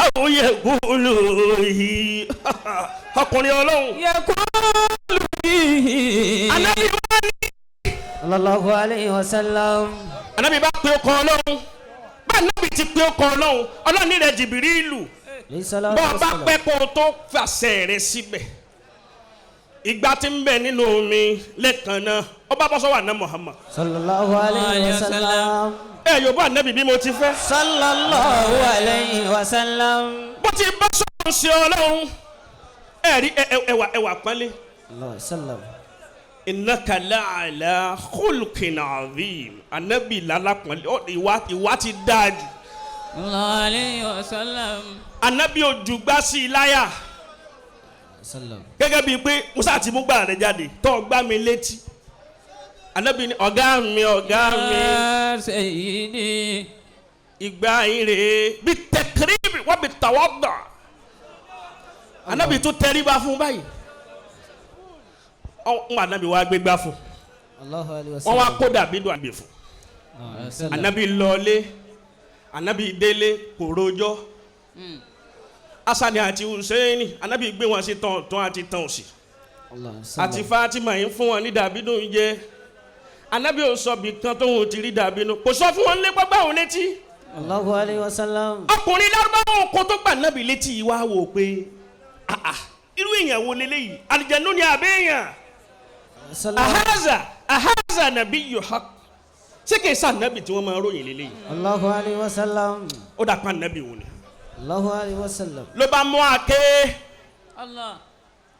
àwọn yẹkulu hi ọkùnrin Ọlọ́run. Yakulu bihi. Anabi wá ní. Sallallahu alayhi wa sallam. Anabi bá pe ọkọ Ọlọ́run, bá anabi ti pe ọkọ Ọlọ́run, Ọlọ́run ní rẹ̀ Jìbìrìlù. Alayhi salatu Bọ́ wa ọ bá salam. pẹ́ kó o tó fàṣẹ rẹ síbẹ̀ ìgbà tí ń bẹ nínú mi lẹ́ẹ̀kan náà ó bá bọ́ sọ́wọ́ àná Muhammad. Sallallahu alayhi wa sallam. Ẹ yóò bá ànábì bí mo ti fẹ́. Sallallahu alayhi wa sallam. Bó ti bá sọ̀rọ̀ sí Ọlọ́run ẹ rí ẹwà ẹwà pọ́nlé. Sallallahu alayhi wa sallam. Innaka la'ala khulqin azim ànábì lálápọ̀nlé ìwà ti dáa jù. Sallallahu alayhi wa sallam. Ànábì ojú gbá sí i láyà Sallam. gẹ́gẹ́ bíi pé musa ti mú gbà rẹ jáde tó gbá mi létí. Ànábì ní ọ̀gá mi ọ̀gá mi. Ya sayyidi. Ìgbà yín rèé bí tẹkírìbì wọ́n bí tàwọ́ gbà. Ànábì tún tẹríba fún báyìí. Ọ̀hún ànábì wá gbégbá fún. Allahu alayhi wa Wọ́n sallam. wá kó dàbí dùn àbí fún. Ànábì lọlé, ànábì délé kò rojọ́. Asani àti Hussein, ànábì gbé wọn sí tán ọ̀tún àti tán òsì. Àti Fatima yìí fún wọn ní dàbídùn jẹ. Ànábì ò sọ bí kan tóun ti rí dàbídùn. Kò sọ fún wọn lé gbọ́gbà òun létí. Allahu alayhi wa sallam. Ọkùnrin lárúbáwò kan tó gbà nábì létí yìí wá wò pé irú èèyàn wo leléyìí, àlìjẹ̀nú ni àbẹ́ èèyàn. Ahaza ahaza nàbí yòó ṣé kìí sá nàbì tí wọ́n máa ròyìn leléyìí. Allahu alayhi wa sallam. Ó dà pa nàbì wò ni. Allahu alayhi wa sallam. Ló bá mú àké. Allah.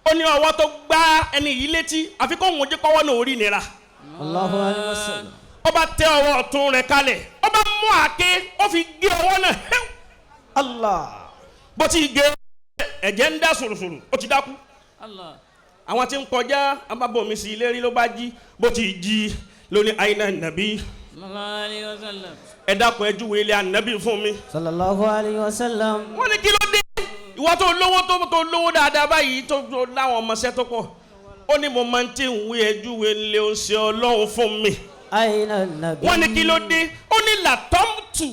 Ó ní ọwọ́ tó gbá ẹni yìí létí àfi kó òun jẹ́ kọ́wọ́ náà orí nira. Allahu alayhi wa sallam. Ó bá tẹ ọwọ́ ọ̀tún rẹ̀ kalẹ̀, ó bá mú àké, ó fi gé ọwọ́ náà. Allah. Bó ti gé ẹ̀jẹ̀ ń dá sùrùsùrù, ó ti dákú. Allah. Àwọn tí ń kọjá abábọ̀mí sí ilé rí ló bá jí, bó ti jí lóní àyínà nàbí. Sallallahu alayhi wa sallam. Ẹ dákun ẹ júwe ilé ànábì fún mi. Sallallahu alayhi wa sallam. Wọ́n ní kí ló dé? Ìwọ tó lówó tó lówó dáadáa báyìí tó láwọn ọmọọṣẹ́ tó pọ̀. Ó ní mo máa ń tí ń wí ẹ júwe ilé oṣù Ọlọ́run fún mi. Àyínà nàbí. Wọ́n ní kí ló dé? Ó ní làtọ́mtù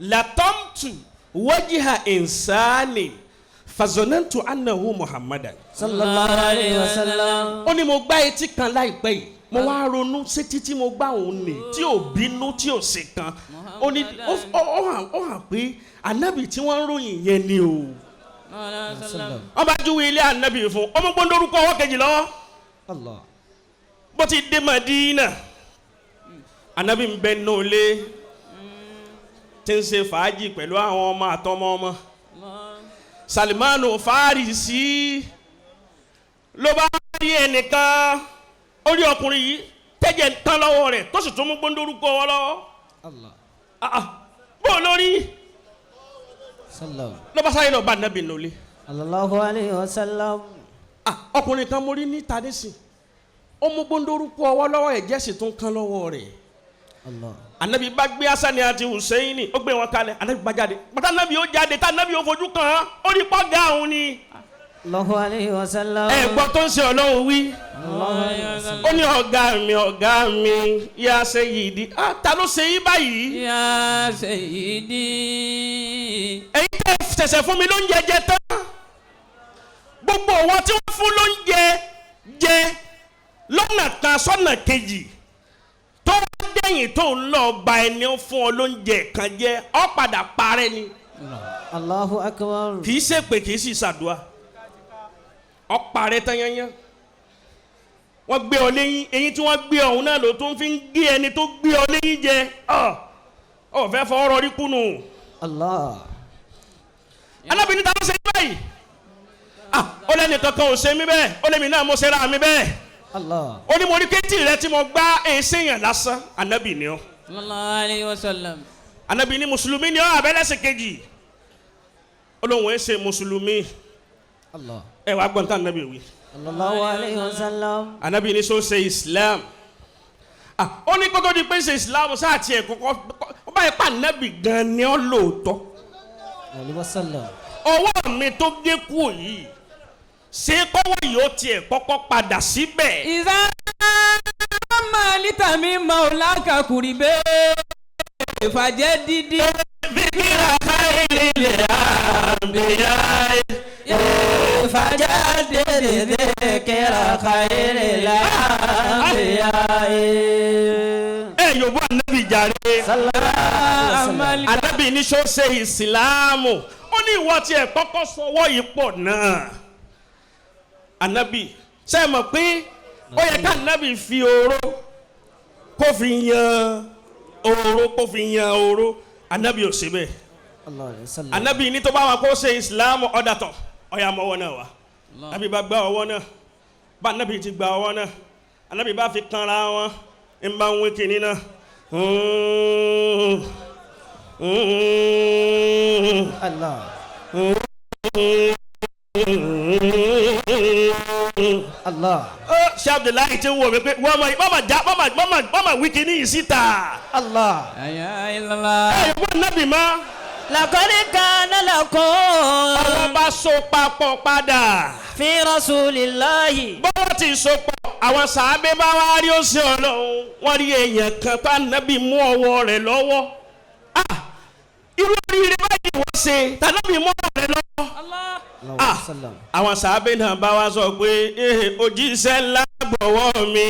làtọ́mtù wajha insani fazonantu anahu muhammadan. Sallallahu alayhi wa sallam. Ó ní mo gbá etí kan láìpẹ́ yìí, mo wá ronú sétí tí mo gbá òun nì tí ò bínú tí ò sì kan. Ó ní ó hàn pé ànábì tí wọ́n ń ròyìn yẹn ni o. Wọ́n bá júwe ilé ànábì fún ọmọ gbọ́ndórúkọ ọwọ́ kejì lọ́wọ́. Allah. Bó ti dé Madina Anabi ń bẹ nínú ilé tí ń ṣe fàájì pẹ̀lú àwọn ọmọ àtọmọ ọmọ. Salimanu Farisi ló bá rí ẹnìkan, ó rí ọkùnrin yìí tẹ́jẹ̀ ń tán lọ́wọ́ rẹ̀ tó sì tún mú gbóndórúkọ wọn lọ́wọ́. Allah. Ah, ah, bó o lórí Sallam. ló bá sáré lọ bá anabi nínú ilé. Allahu alayhi wa sallam. Ah, ọkùnrin kan mo rí níta nísìn, ó mú gbóndórúkọ ọwọ́ lọ́wọ́, ẹ̀jẹ̀ sì tún kán lọ́wọ́ rẹ̀. Allah. Anabi bá gbé Hasani àti Husseini, ó gbé wọn kalẹ̀. Anabi bá jáde, pátá anabi ó jáde tá anabi ó fojú kàn án, ó rí pọ́gà òun ni. Allahu alayhi wa sallam. Ẹ gbọ́ tó ń ṣe Ọlọ́run wí. Allahu alayhi wa sallam. Ó ní ọ̀gá mi ya sayyidi. Ah, ta ló ṣe yín báyìí? Ya sayyidi. Ẹ̀yin tẹ́ ṣẹ̀ṣẹ̀ fún mi lóúnjẹ jẹ tán, gbogbo wọn tí wọ́n fún lóúnjẹ jẹ lọ́nà kan sọ́nà kejì tó wá dẹ̀yìn tó ń lọ ba ẹni ó fún ọ lóúnjẹ kan jẹ, ọ padà parẹ́ ni. Allahu akbar. Kì í ṣèpè, kì í sì ṣàdúrà, ọ parẹ́ tán yányán. Wọ́n gbé ọ léyìn, eyín tí wọ́n gbé ọ̀hún náà ló tún fi ń gé ẹni tó gbé ọ léyìn jẹ. Ọ ọ fẹ́ fọwọ́ rọrí kùnú. Allah. Alábìíní ta ló ṣe mí báyìí? Ah, ó lẹ́nu kankan ò ṣe mí bẹ́ẹ̀, ó lẹ́mi náà mo ṣe ra mi bẹ́ẹ̀. Allah. Ó ní mo rí kéétì rẹ tí mo gbá èsè yàn lásán. Anabi ni ọ. Sallallahu alayhi wa sallam. Anabi ni mùsùlùmí ni ọ abẹ́lẹ́sìn kejì. Ó lóun ẹ̀ ṣe mùsùlùmí. Allah. Ẹ wàá gbọ́n tá anabi wí. Allahu alayhi wa sallam. Anabi ni so ṣe Islam. Ah, ó ní kótó di pé ṣe Islam sáà tiẹ̀ kọ́kọ́ ó báyìí pa anabi gan ni ọ lóòótọ́. Alayhi wa sallam. Ọwọ́ mi tó gé kú yìí, ṣé kọ́wọ́ yìí ó tiẹ̀ kọ́kọ́ padà síbẹ̀? Ìzá malita mi maulaka kuribe fàjẹ́ dídí. Bíkírà káyìlì lè àbíyá. Fajadid dhikra khairil anbiya'i. Ẹ yòbó anabi jàre. Sallallahu alayhi wa sallam. Anabi ní sọ ṣe ìsìláàmù. Ó ní ìwọ tiẹ̀ kọ́kọ́ sọwọ́ yìí pọ̀ náà. Anabi ṣe é mọ̀ pé ó yẹ ká anabi fi oró kó fi yan oró, kó fi yan oró. Anabi ò ṣe bẹ́ẹ̀. Allahu alayhi wa sallam. Anabi ní tó bá wà kó ṣe ìsìláàmù ọ̀dàtọ̀ ọ̀yà mọ́wọ́ náà wá. Anabi bá gba ọwọ́ náà, bá anabi ti gba ọwọ́ náà, anabi bá fi kanra wọn, ń bá ń wí kìíní náà. Allah. Allah. Ó ṣe Abdullahi ti ń wò mí pé wọ́n mọ̀ wọ́n mọ̀ já wọ́n mọ̀ wọ́n mọ̀ wọ́n mọ̀ wí kìíní yìí síta. Allah. Aya illallah. Ẹ wọ́n nábì mọ́. Laqad kana lakum Ọwọ́ bá so papọ̀ padà. fi rasulillahi. Bọ́wọ́ ti so pọ̀, àwọn sàábé bá wá rí ó ṣe Ọlọ́run, wọ́n rí èèyàn kan tá nábì mú ọwọ́ rẹ̀ lọ́wọ́. Ah, irú oríire báyìí wọ́n ṣe tànábì mú ọwọ́ rẹ̀ lọ́wọ́. Allah. Allahu Ah, alayhi wa sallam. àwọn sàábé náà bá wá sọ pé ee òjíṣẹ́ ńlá gbọ́wọ́ mi.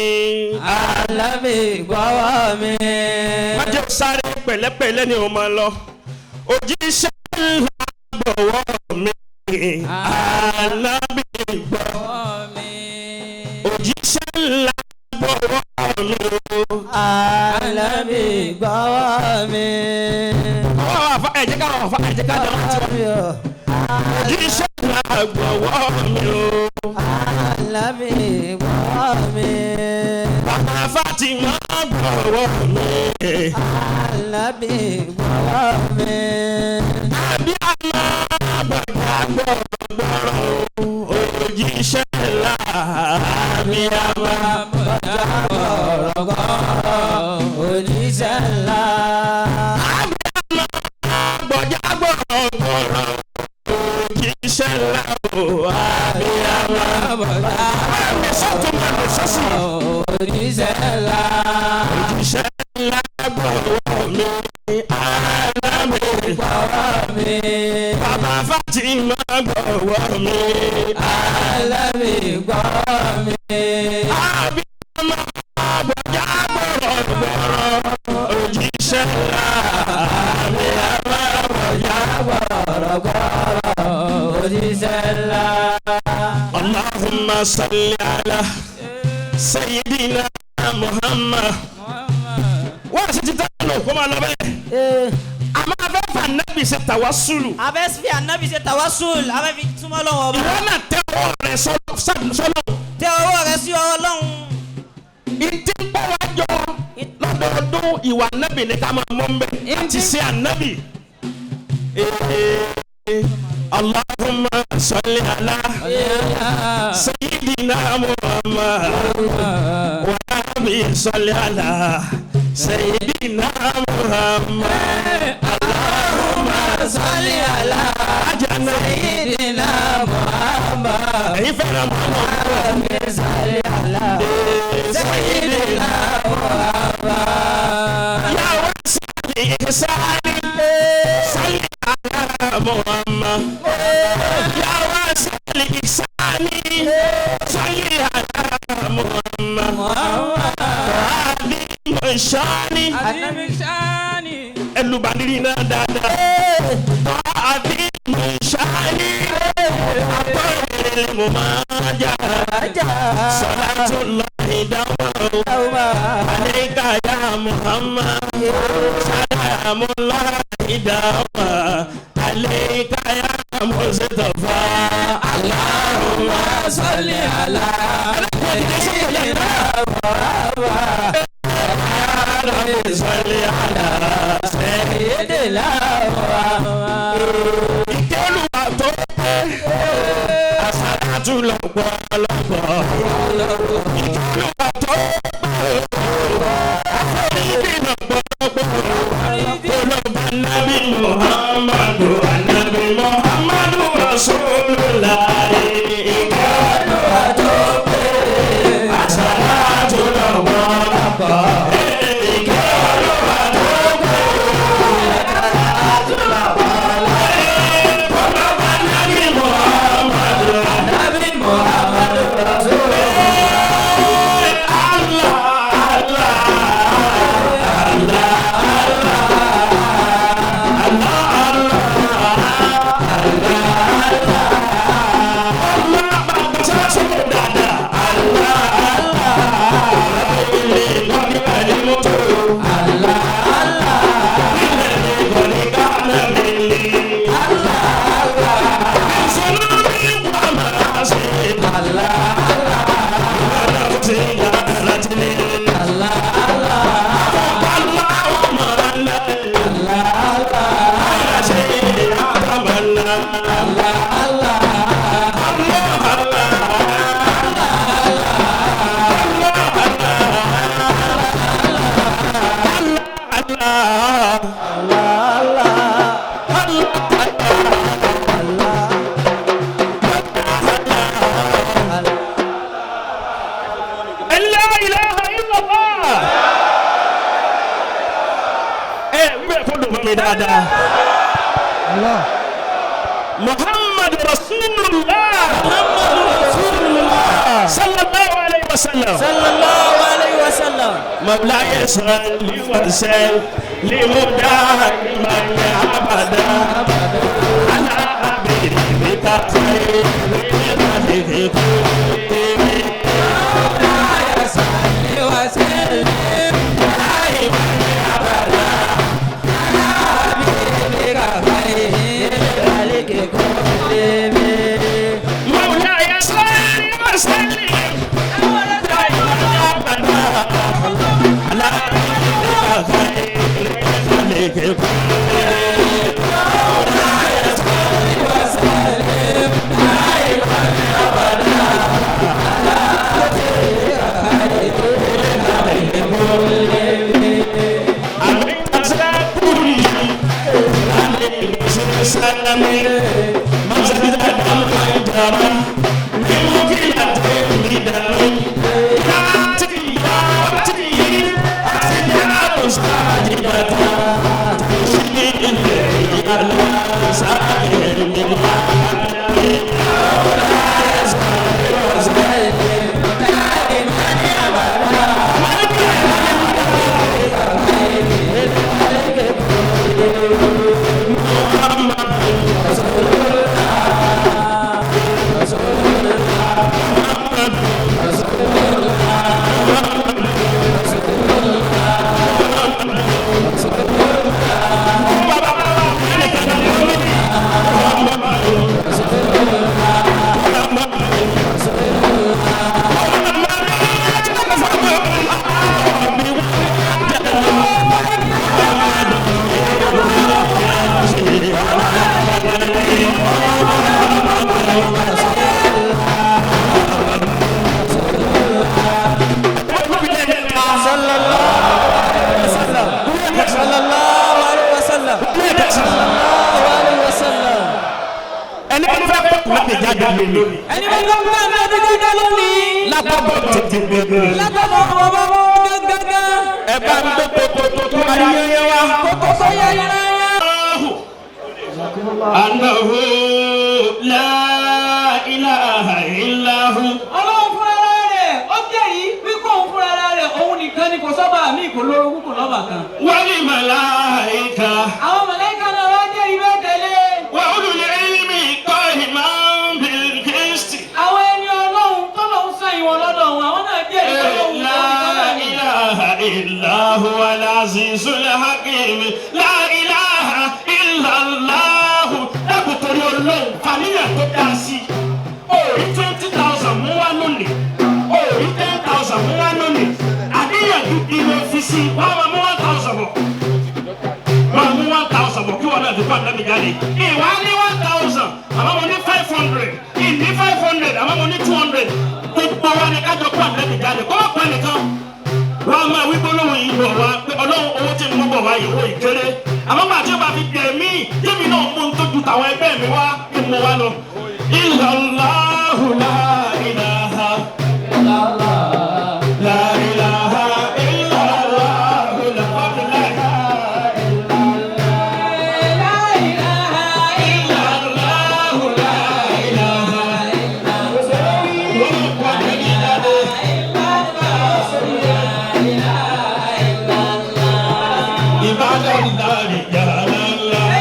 Ànábì gbọ́wọ́ mi. Májè sáré pẹ̀lẹ́pẹ̀lẹ́ ni o máa lọ. Òjíṣẹ́ ńlá gbọ́wọ́ mi. Ànábì gbọ́. Mi. Òjíṣẹ́ ńlá gbọ́wọ́ mi o. Ànábì gbọ́wọ́ mi. Àwọn àfa ẹ̀jẹ̀ ká àwọn àfa ẹ̀jẹ̀ ká dáná tí wọ́n. Òjíṣẹ́ ńlá gbọ́wọ́ mi o. Ànábì gbọ́wọ́ mi. Bàbá Fátímà gbọ́wọ́ mi. Ànábì gbọ́wọ́ mi. Àbí àmà bàbá gbọ́rọ̀ òjíṣẹ́ ńlá àbí àmà. Òjíṣẹ́ ńlá. Àbí àmà gbọ̀jà gbọ̀rọ̀ gbọ̀rọ̀ òjíṣẹ́ ńlá o àbí àmà. Àmì sọ́tún màmí sọ́sì. Òjíṣẹ́ ńlá. Òjíṣẹ́ ńlá gbọ́wọ́ mi ànábì. Gbọ́wọ́ mi. Bàbá Fátímà gbọ́wọ́ mi. Ànábì gbọ́wọ́ mi. Àbí àmà gbọ̀jà gbọ̀rọ̀ gbọ̀rọ̀ òjíṣẹ́ ńlá àbí àmà gbọ̀jà. Òjíṣẹ́ ńlá. اللهم صل على سيدنا محمد Wọ́n sì ti tẹ́ lò kó máa lọ bẹ́ẹ̀. Àmọ́ a fẹ́ fà nábì ṣe tàwásùlù. A fẹ́ fi ànábì ṣe tàwásùl, a fẹ́ fi súnmọ́ Ọlọ́run ọba. Ìwọ náà tẹ ọwọ́ rẹ sọ́nà. Tẹ ọwọ́ rẹ sí Ọlọ́run. Ìdí ń bọ̀ wá jọ lọ́dọọdún ìwà nábì ní ká máa mọ́ mbẹ́. Ti ṣe ànábì. Allahumma salli ala sayyidina Muhammad wa abi salli ala sayyidina Muhammad. Allahumma salli ala sayyidina Muhammad. Ẹ̀yin fẹ́ràn Muhammad. Salli ala sayyidina Muhammad. Ya wasali ihsani salli ala Muhammad. Ya wasali ihsani salli ala Muhammad. Adimu shani. Adimu shani. Ẹlùbàdìrí náà dáadáa. Adimu shani. Akọ́rẹ́lẹ̀ mo máa jà. Salatullahi dawma. Alayka ya Muhammad. Salamullahi dawma. Alayka ya Mustafa. Allahumma salli ala sayyidina Muhammad. Salli ala sayyidina Muhammad. Ìkẹ́lùwà tó pé àsàlátù lọ́pọ̀lọpọ̀. Ìkẹ́lùwà tó pé àforíjì lọ́pọ̀lọpọ̀. Olùbá Nábì Muhammadu Ànábì Muhammadu Rasulullah. Ìkẹ́lùwà tó pé àsàlátù lọ́pọ̀lọpọ̀. Ìkẹ́lùwà tó pé àsàlátù lọ́pọ̀lọpọ̀. Olùbá Nábì Muhammadu Ànábì Muhammadu Rasulullah. Allah Allah La ilaha illallah. Ẹ wíwẹ̀ kó dùn mọ́ mi dáadáa. Muhammad Rasulullah. Muhammad Rasulullah. Sallallahu alayhi wa sallam. Sallallahu alayhi wa sallam. مولاي صل وسلم دائما ابدا على حبيبك خير الخلق كلهم. مولاي صل وسلم دائما ابدا على حبيبك خير الخلق كلهم. مولاي صل وسلم دائما ابدا على حبيبك خير الخلق كلهم. مولاي صل وسلم دائما ابدا على lónìí. Ẹni bá gbé ànábì jáde lónìí. Lápapọ̀ tètè gbẹgbẹ. Lápapọ̀ ọmọ gángan. Ẹ bá ń gbé kókó tó ayẹyẹ wa. Kókó tó yẹ yẹn. Annahu la ilaha illa hu. Ọlọ́run fúnra rẹ̀ ó jẹ́rìí wípé òun fúnra rẹ̀ òun nìkan ni kò sọ́ba mi kò lórogún kò lọ́ba kan. Wal malaika. Àwọn mọ̀lẹ́kà náà wá jẹ́rìí bẹ́ẹ̀ tẹ̀lé. Wa ulul ilmi qa'iman bil qist. Àwọn ẹni Ọlọ́run tọ́lọ́run sẹ́yìn wọn lọ́dọ̀ wọn àwọn náà jẹ́rìí pé òun La nìkan náà ni. ilaha illa huwa al-azizul hakim. La ilaha illa Allah. Dákun torí Ọlọ́run fàníyàn tó dáa sí. Òòrí 20,000 mú wá lónìí. Òòrí 10,000 mú wá lónìí. Àníyàn gidi ló fi sí. Wọ́n máa mú 1,000 bọ̀. Máa mú 1,000 bọ̀ kí wọ́n náà fi kọ́ ànábì jáde. Ìwà ní 1,000 àmọ́ mo ní 500. Ìní 500 àmọ́ mo ní 200. Gbogbo wa ni kájọ kọ́ ànábì jáde. Kọ́ má pa nìkan. Wọ́n á máa wí gbólóhùn yìí bọ̀ wá pé Ọlọ́run owó tí mo bọ̀ wá yìí owó ìkéré. Àmọ́ màá tí ó bá fi dẹ̀ mí, jẹ́mi náà mú un tó ju tàwọn ẹgbẹ́ mi wá kí mo wá lọ. Illallahu la ilaha. La ilaha illallahu la ilaha illallahu la ilaha. Wọ́n kọ́ ànábì jáde. Ibadallahi jalallah.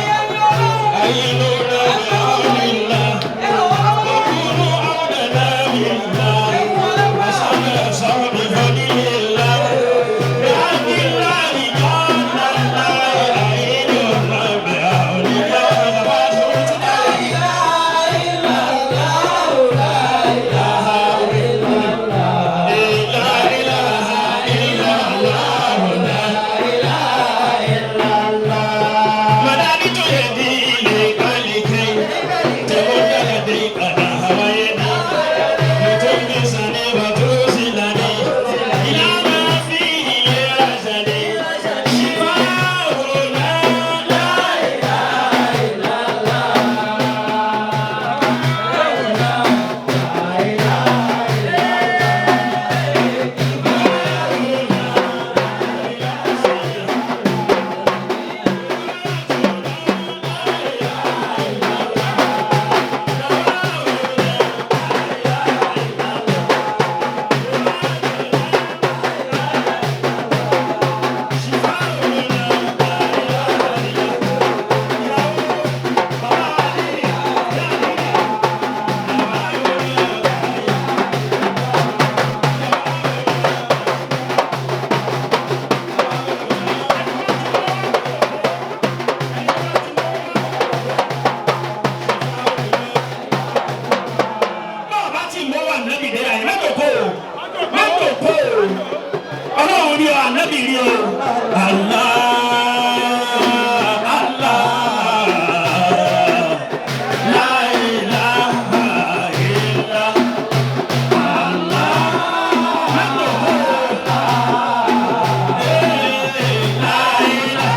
Bọ́ọ̀ bá ti mọ́ wà nábì dé àyè mẹ́tò kó o mẹ́tò kó o Ọlọ́run rí ọ ànábì rí ọ. Allah Allah la ilaha illa Allah mẹ́tò kó o la ilaha illa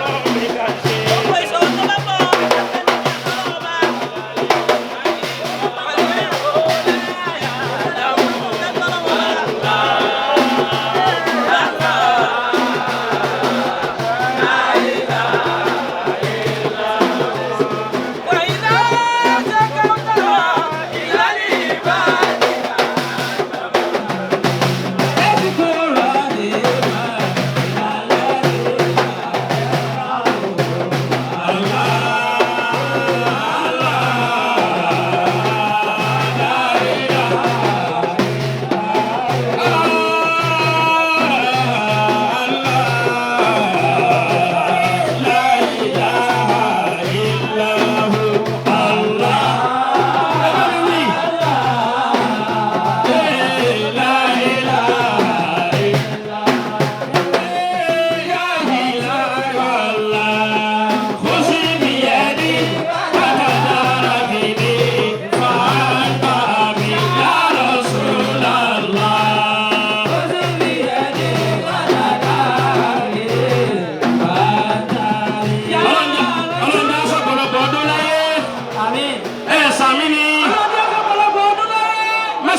Gbogbo ìṣòro tó bá bọ̀ ọ́, ẹni ní ọlọ́run ọba.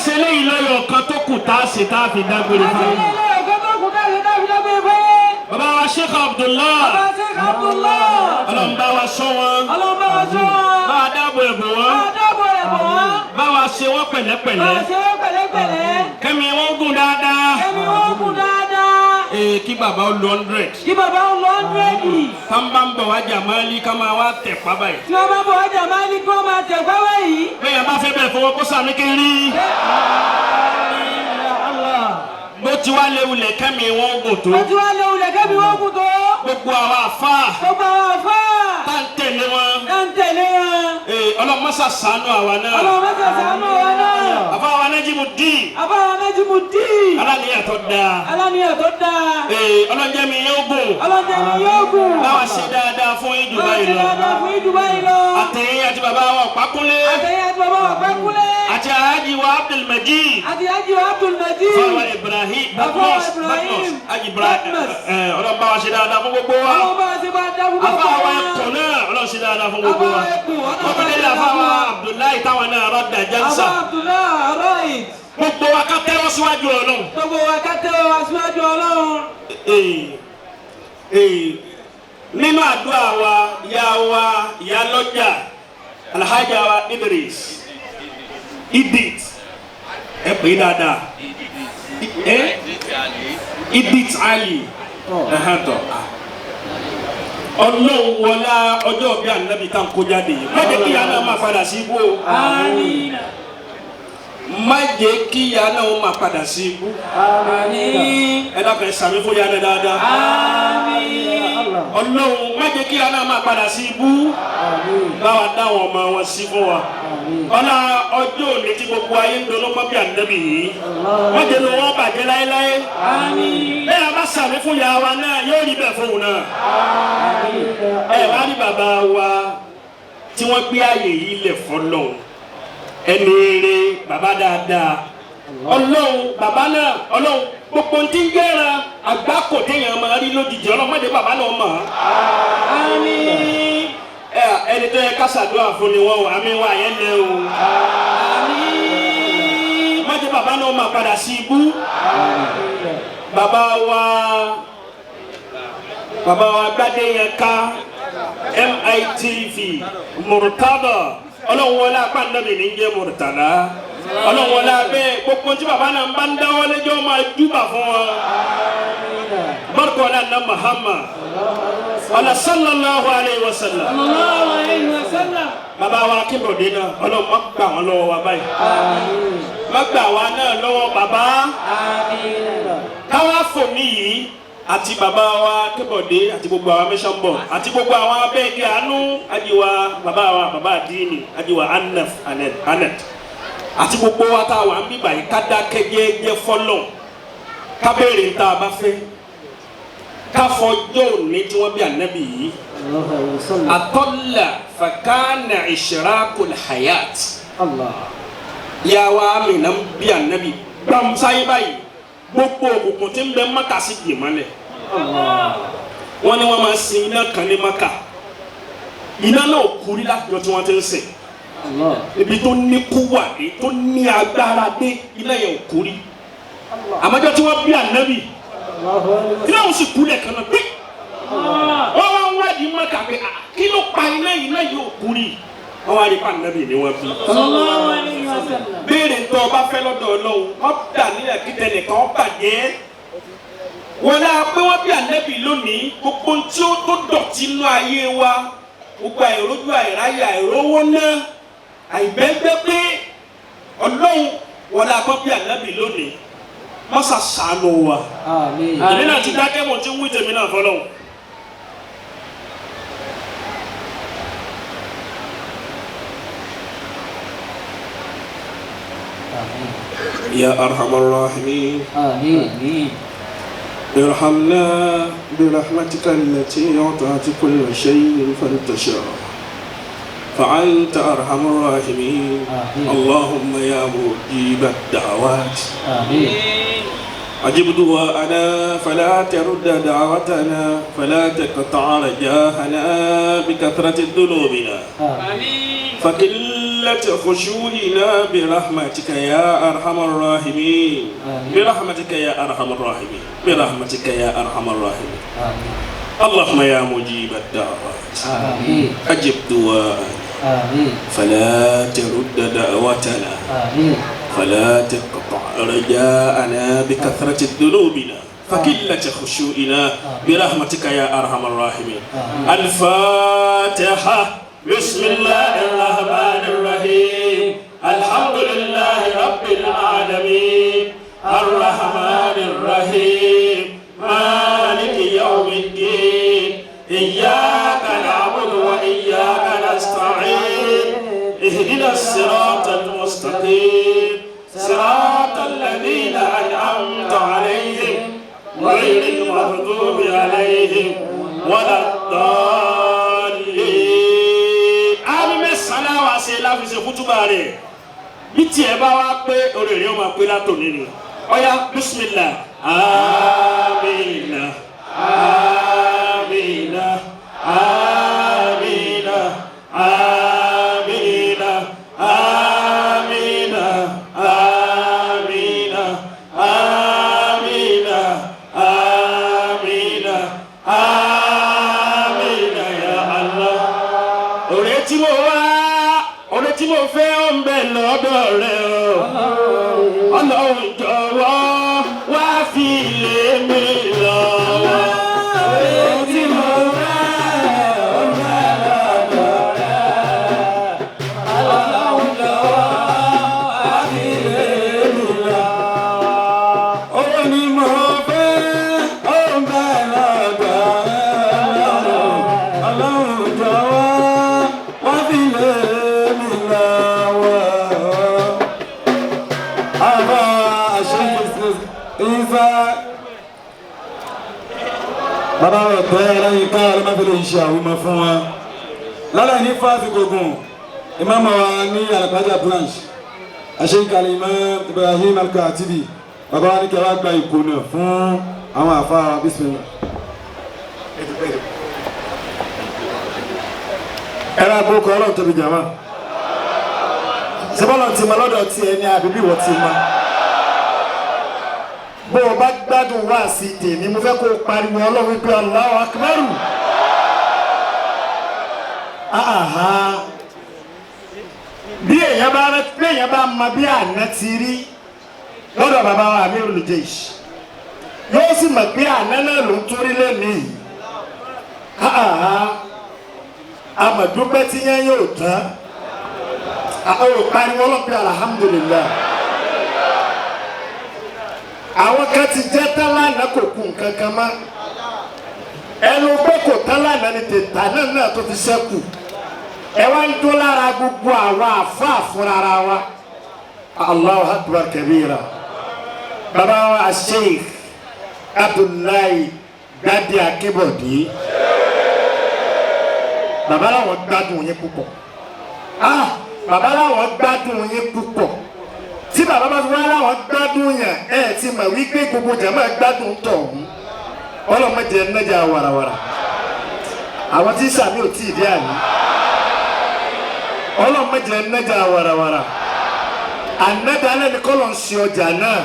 Ká ṣe léyìí lọ́yọ̀ kan tó kù tá a ṣe tá a fi dágbére Àti fún ilé yín. ilé ọ̀gá tó kù tá a ṣe tá a fi dágbére fún yín. Bàbá wa Sheikh Abdullah. Bàbá Sheikh Abdullah. Ọlọ́run bá wa ṣọ́ wọn. Ọlọ́run bá wa ṣọ́ wọn. Bá wa dáàbò ẹ̀bùn wọn. Bá wa dáàbò rẹ̀ bò wọ́n. Bá wa ṣe wọ́n Bá wa pẹ̀lẹ́pẹ̀lẹ́. ṣe wọ́n pẹ̀lẹ́pẹ̀lẹ́. Kẹ́mi wọn gùn dáadáa. Kẹ́mi wọ́n gùn dáadáa. Ee, kí bàbá ó lo 100. Kí bàbá ó lo 100. Tá n bá ń bọ̀ wá Jàmálí ká máa wá tẹ̀ pa báyìí. Tí wọ́n bá bọ̀ wá Jàmálí kí wọ́n máa tẹ̀ pa báyìí. Bẹ́ẹ̀ yẹn bá fẹ́ bẹ́ẹ̀ fọwọ́ kó sàmì kiri. Bó ti wá léwu lẹ̀ kẹ́mi wọn gùn tó. Bó ti wá léwu lẹ̀ kẹ́mi wọ́n gùn tó. Gbogbo àwọn àfáà. Gbogbo àwọn àfáà. Tá ń tẹ̀lé wọn. Tá ń tẹ̀lé wọn. Ee, Ọlọ́run mọ́sà ṣàánú àwa náà. Ọlọ́run mọ́sà ṣàánú àwa náà. Àfáà wa Najimuddin. Àfáà wa Najimuddin. Aláníyàn tó dáa. Aláníyàn tó dáa. Ee, Ọlọ́run jẹ́ mi yóò gùn. Ọlọ́run jẹ́ mi yóò gùn. Báwa ṣe dáadáa fún yín jù Báwa báyìí ṣe lọ. dáadáa fún yín jù báyìí lọ. Àtẹ̀yìn àti bàbá wa Ọ̀pákúnlé. Àtẹ̀yìn àti bàbá wa Ọ̀pákúnlé. Àti Alhaji wa Abdulmajid. Àti Alhaji wa Abdulmajid. Fáwa Ibrahim. Bàbá wa Badmus. Ibrahim. Alhaji Ibrahim. Badmus. Ọlọ́run bá wa ṣe dáadáa fún gbogbo wa. Ọlọ́run bá wa ṣe dáadáa fún gbogbo Àfáà wa wa. ẹkùn náà Ọlọ́run ṣe dáadáa fún gbogbo wa. Àfáà wa ẹkùn, Ọlọ́run bá wa ṣe Ọkùnrin dáadáa àfáà fún wa wa. Abdullahi táwọn náà rọ́dà jẹ́nsà. Àfáà Abdullahi Arọ́ìd. Gbogbo wa ká tẹ́wọ́ síwájú Ọlọ́run. Gbogbo wa ká tẹ́wọ́ wa síwájú Ọlọ́run. Ee, nínú àdúrà wa, ìyá wa, ìyá lọ́jà, Alhaja wa Idris, Idit, ẹ pè é dáadáa, Idit Ali, ẹ̀hán tọ̀. Ọlọ́run wọlá ọjọ́ bí ànábì tá n kó jáde yìí, má jẹ́ kí ìyá náà máa padà sí ibú o. Àmín. Má jẹ́ kí ìyá náà máa padà sí ibú. Àmín. Ẹ dákun ẹ sàmí fún ìyá náà dáadáa. Àmín. Ọlọ́run má jẹ́ kí ìyá náà máa padà sí ibú. Báwa dáwọn ọmọ wọn sí fún wa. Ọlá ọjọ́ òní tí gbogbo ayé ń dunnú pọ́n bí ànábì yìí. Má jẹ́ ní wọ́n bàjẹ́ láéláé. Àmín. Bẹ́ẹ̀ a bá sàmí fún ìyá wa náà yóò rí bẹ́ẹ̀ fóun náà. Ẹ wá rí bàbá wa tí wọ́n gbé ààyè yìí lẹ̀ fọlọ́run. Ẹni eré bàbá dáadáa. Ọlọ́run bàbá náà Ọlọ́run gbogbo tí ń gẹ́ra àgbákò téèyàn máa rí lójijì Ọlọ́run má jẹ́ bàbá náà mọ̀. Àmín. Ẹni tó yẹ ká ṣàdúrà fún ni wọ́n o, àmì wa yẹn lẹ o. Àmín. Má jẹ́ bàbá náà máa padà sí ibú. Bàbá wa Gbádéyẹnká MITV Murtada Ọlọ́run wọlé apá nàbì ní jẹ́ Murtada. Ọlọ́run wọlé abẹ́ gbogbo tí bàbá náà bá ń dáwọ́ lẹ́jọ́ máa júbà fún wọn. Barika ọlá na Muhammad ọlá sallallahu alayhi wa sallam. Sallallahu alayhi wa sallam. Bàbá wa Akínbọ̀dé náà Ọlọ́run má gbà wọ́n lọ́wọ́ wa báyìí. Má gbà wá náà lọ́wọ́ bàbá. Káwá fò mí yìí àti bàbá wa Akínbọ̀dé àti gbogbo àwọn mission board àti gbogbo àwọn abẹ́ẹ̀kẹ́ àánú ajiwa bàbá wa bàbá àdínì ajiwa anaf anet àti gbogbo wa tá a wà ń bíbà yìí ká dákẹ́ jẹ́jẹ́ fọ́lọ̀ ká béèrè ń tá a bá fẹ́ ká fọjọ́ òní tí wọ́n bí ànábì yìí atọ́là fàkánà ìṣirákul hayat yàwá amina ń bí ànábì gbàmsáyé báyìí gbogbo òkùnkùn tí ń bẹ Mákà sí dì mọ́lẹ̀ wọ́n ní wọ́n máa sin iná kan ní Mákà iná náà kúrí látijọ́ tí wọ́n ti ń sìn ibi tó ní kú wà dé tó ní agbára dé iná yẹn ò kúrí àmọ́jọ́ tí wọ́n bí ànábì iná òun sì kú lẹ́ẹ̀kan náà gbé wọ́n wá ń wádìí Mákà pé kí ló pa iná yìí iná yìí ò kúrí wọ́n wá rí pa ànábì ni wọ́n bí. Sallallahu alayhi wa sallam. Béèrè tó o bá fẹ́ lọ́dọ̀ Ọlọ́run wọ́n dà nílẹ̀ kíkẹ́ nìkan wọ́n bàjẹ́ wọ́n náà pé wọ́n bí ànábì lónìí gbogbo tí ó tó dọ̀tí inú ayé wa gbogbo àìrójú àìráyè àìrówó náà àìbẹ́gbẹ́ pé Ọlọ́run wọ́n náà pé bí ànábì lónìí mọ́sà ṣàánú wa. Èmi náà ti dákẹ́ mọ̀ tí ń wí tèmi náà fọlọ́hún. يا أرحم الراحمين آمين. ارحمنا برحمتك التي أعطت كل شيء فانتشر فأنت أرحم الراحمين. اللهم يا مجيب الدعوات آمين. أجب دعاءنا فلا ترد دعوتنا فلا تقطع رجاءنا بكثرة ذنوبنا. آمين. فكلنا فقلة خشوعنا برحمتك يا أرحم الراحمين برحمتك يا أرحم الراحمين برحمتك يا أرحم الراحمين اللهم يا مجيب الدعوات أجب دعاءنا فلا ترد دعوتنا فلا تقطع رجاءنا بكثرة ذنوبنا فقلة خشوعنا برحمتك يا أرحم الراحمين. الفاتحة. بسم الله الرحمن الرحيم. الحمد لله رب العالمين الرحمن الرحيم مالك يوم الدين إياك نعبد وإياك نستعين اهدنا الصراط المستقيم صراط الذين أنعمت عليهم غير المغضوب عليهم ولا الضالين. Àmín mẹ́sàn-án láwa ṣe láfi ṣe kútúbà rẹ̀ bí tiẹ̀ bá wá pé orí rẹ̀ ó máa pé látòní ni. Ọ̀ya bísímìlà. Àmín àmín àmín àmín àmín àmín àmín àmín àmín ya Allah. Ọ̀rẹ́ tí mo wá, ọ̀rẹ́ tí mo fẹ́ ó ń bẹ lọ́dọ̀ rẹ o. Ọlọ́run jọ̀wọ́ wá fi lé mi lọ́wọ́. Ọ̀rẹ́ tí mo fẹ́ ó ń bẹ lọ́dọ̀ rẹ. Ọlọ́run jọ̀wọ́ wá fi lé mi lọ́wọ́. Owó ni mo fẹ́, ó ń bẹ lọ́dọ̀ rẹ. Ọlọ́run jọ̀wọ́ wá fi lé mi lọ́wọ́. Àbá àṣeyìí Ìsá. Bàbá rẹ̀ tẹ́ ẹlẹ́yin ká ọlọ́mọ́fẹ́lẹ́ ń ṣe àwímọ fún wa. Lálẹ́ ní fásitì gbogbo, ìmáàmù wa ní Àlùfáàjà branch. Àṣeyìí Imam Ibrahim Al-Katibi. Bàbá wa ní kí a wá gba ìkùnà fún àwọn àfáà bísímillah. Ẹ̀rọ àbúkọ ọlọ́run tóbi jàmá. Sẹ́bọ́lọ̀ ti mọ lọ́dọ̀ tí ẹni àbí bí wọ́n ti mọ. Bó o bá gbádùn wá sí tèmi, mo fẹ́ kó o pariwo ọlọ́run pé Allahu Akbar. Àhà. Bí èèyàn bá bí èèyàn bá mọ bí àná ti rí lọ́dọ̀ bàbá wa Amirul Jaysh, yóò sì mọ̀ pé àná náà ló ń torí lẹ́nìí. Àhà. Àmọ̀dúpẹ́ tí yẹn yóò tán. Àwọn ò pariwo ọlọ́pẹ́ alhamdulillah. Àwọn kan ti jẹ́ tán lánàá kò kú nǹkan kan mọ́. Ẹnu pé kò tán lánàá ni tètà náà náà tó ti ṣẹ́kù. Ẹ wá ń dún lára gbogbo àwa àfáà fúnra wa. Allahu akbar kabira. Bàbá wa Sheikh Abdullahi Gbadé Akínbọ̀dé. Bàbá làwọn gbádùn yín púpọ̀. Ah, bàbá làwọn gbádùn yín púpọ̀. Tí bàbá bá fi wá láwọn gbádùn yẹn, ẹ ti mọ̀ wípé gbogbo jàmáà gbádùn tọ̀hún. Ọlọ́mọdé ẹnẹ́jà wàràwàrà. Àwọn tí sàmì ò tí ì dé àní. Ọlọ́mọdé ẹnẹ́jà wàràwàrà. Ànádàálẹ̀ ni kọ́lọ̀ ń ṣe ọjà náà.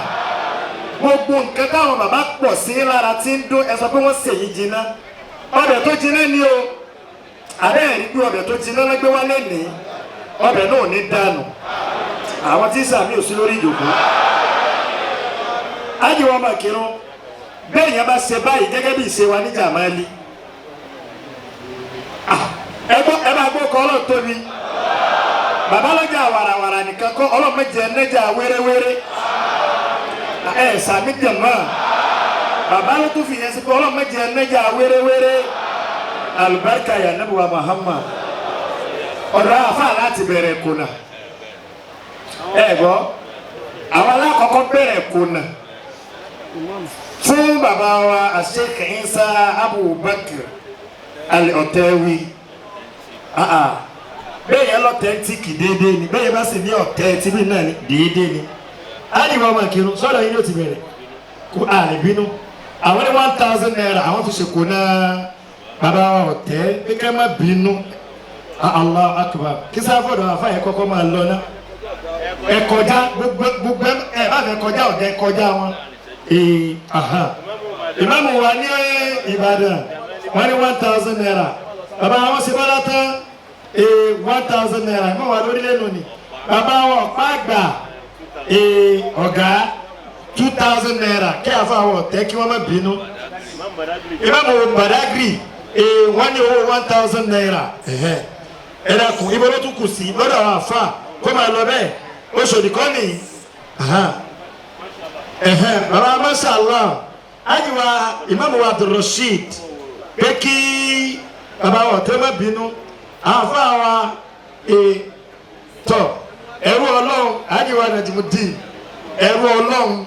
Gbogbo nǹkan táwọn bàbá pọ̀ sí lára tí ń dún, ẹ sọ pé wọ́n sèyí jiná. Ọbẹ̀ tó jiná ni o. Àbẹ́ ẹ̀rí pé ọbẹ̀ tó jiná lọ́gbẹ́ wálé ní ọbẹ̀ náà ò ní dànù. Àwọn tí sàmì ò sí lórí ìjòkó. Ájìwọ́n máa kírun. Bẹ́ẹ̀ yẹn bá ṣe báyìí gẹ́gẹ́ bí ìṣe wa ní Jàmálí. Ẹ bá gbọ́ kọ́ ọlọ́run tóbi. Bàbá lọ́jà wàràwàrà nìkan kọ́ ọlọ́mọdé ẹnẹ́jà wéréwéré. Ẹ sàmì jẹ̀mọ́. Bàbá ló tún fi yẹn sí pé ọlọ́mọdé ẹnẹ́jà wéréwéré. Alibarika ya nabi wa Muhammad. Ọ̀dọ̀ àfa láti bẹ̀rẹ̀ kùnà. Ẹ gbọ́, àwọn alákọ̀ọ́kọ́ bẹ̀rẹ̀ kùnà fún bàbá wa Sheikh Isa Abubakar Al-Ọ̀tẹ́wì. Bẹ́ẹ̀ yẹn lọ́tẹ̀ntìkì déédéé ni, bẹ́ẹ̀ yẹn bá sì ní ọ̀tẹ̀ tìbí náà ni déédéé ni. Á ní wọ́n máa kírun sọ́dọ̀ yín ló ti bẹ̀rẹ̀ kó a lè bínú. Àwọn ní 1,000 naira àwọn fi ṣèkó náà bàbá wa ọ̀tẹ́ pé ká má bínú. Allah akbar. Kí sáfọ̀dọ̀ àfa yẹn kọ́kọ́ máa lọ ná. Ẹ kọjá gbogbo gbogbo ẹ bá fẹ́ kọjá ọ̀dẹ kọjá wọn. Ee aha. Ìmáàmù wa ní Ìbàdàn wọ́n ní 1,000 naira. Bàbá wọn ṣe bọ́lá tán ee 1,000 naira. Ìmáàmù wa lórílẹ̀ nù ni. Bàbá wọn ọ̀pá àgbà ee ọ̀gá 2,000 naira. Kí àfa àwọn ọ̀tẹ́ kí wọ́n má bínú. Ìmáàmù Badagry ee wọ́n ní owó 1,000 naira. Ẹ dákun ibo ló tún kù sí lọ́dọ̀ àwọn àfa kó máa lọ bẹ́ẹ̀ Oṣòdì kọ́ nìyí. Bàbá mashallah ajiwa ìmáàmù wa Abdulrasheed pé kí bàbá wa ọ̀tẹ́ má bínú àfa wa tọ ẹrú Ọlọ́run ajiwa Najimudeen ẹrú Ọlọ́run.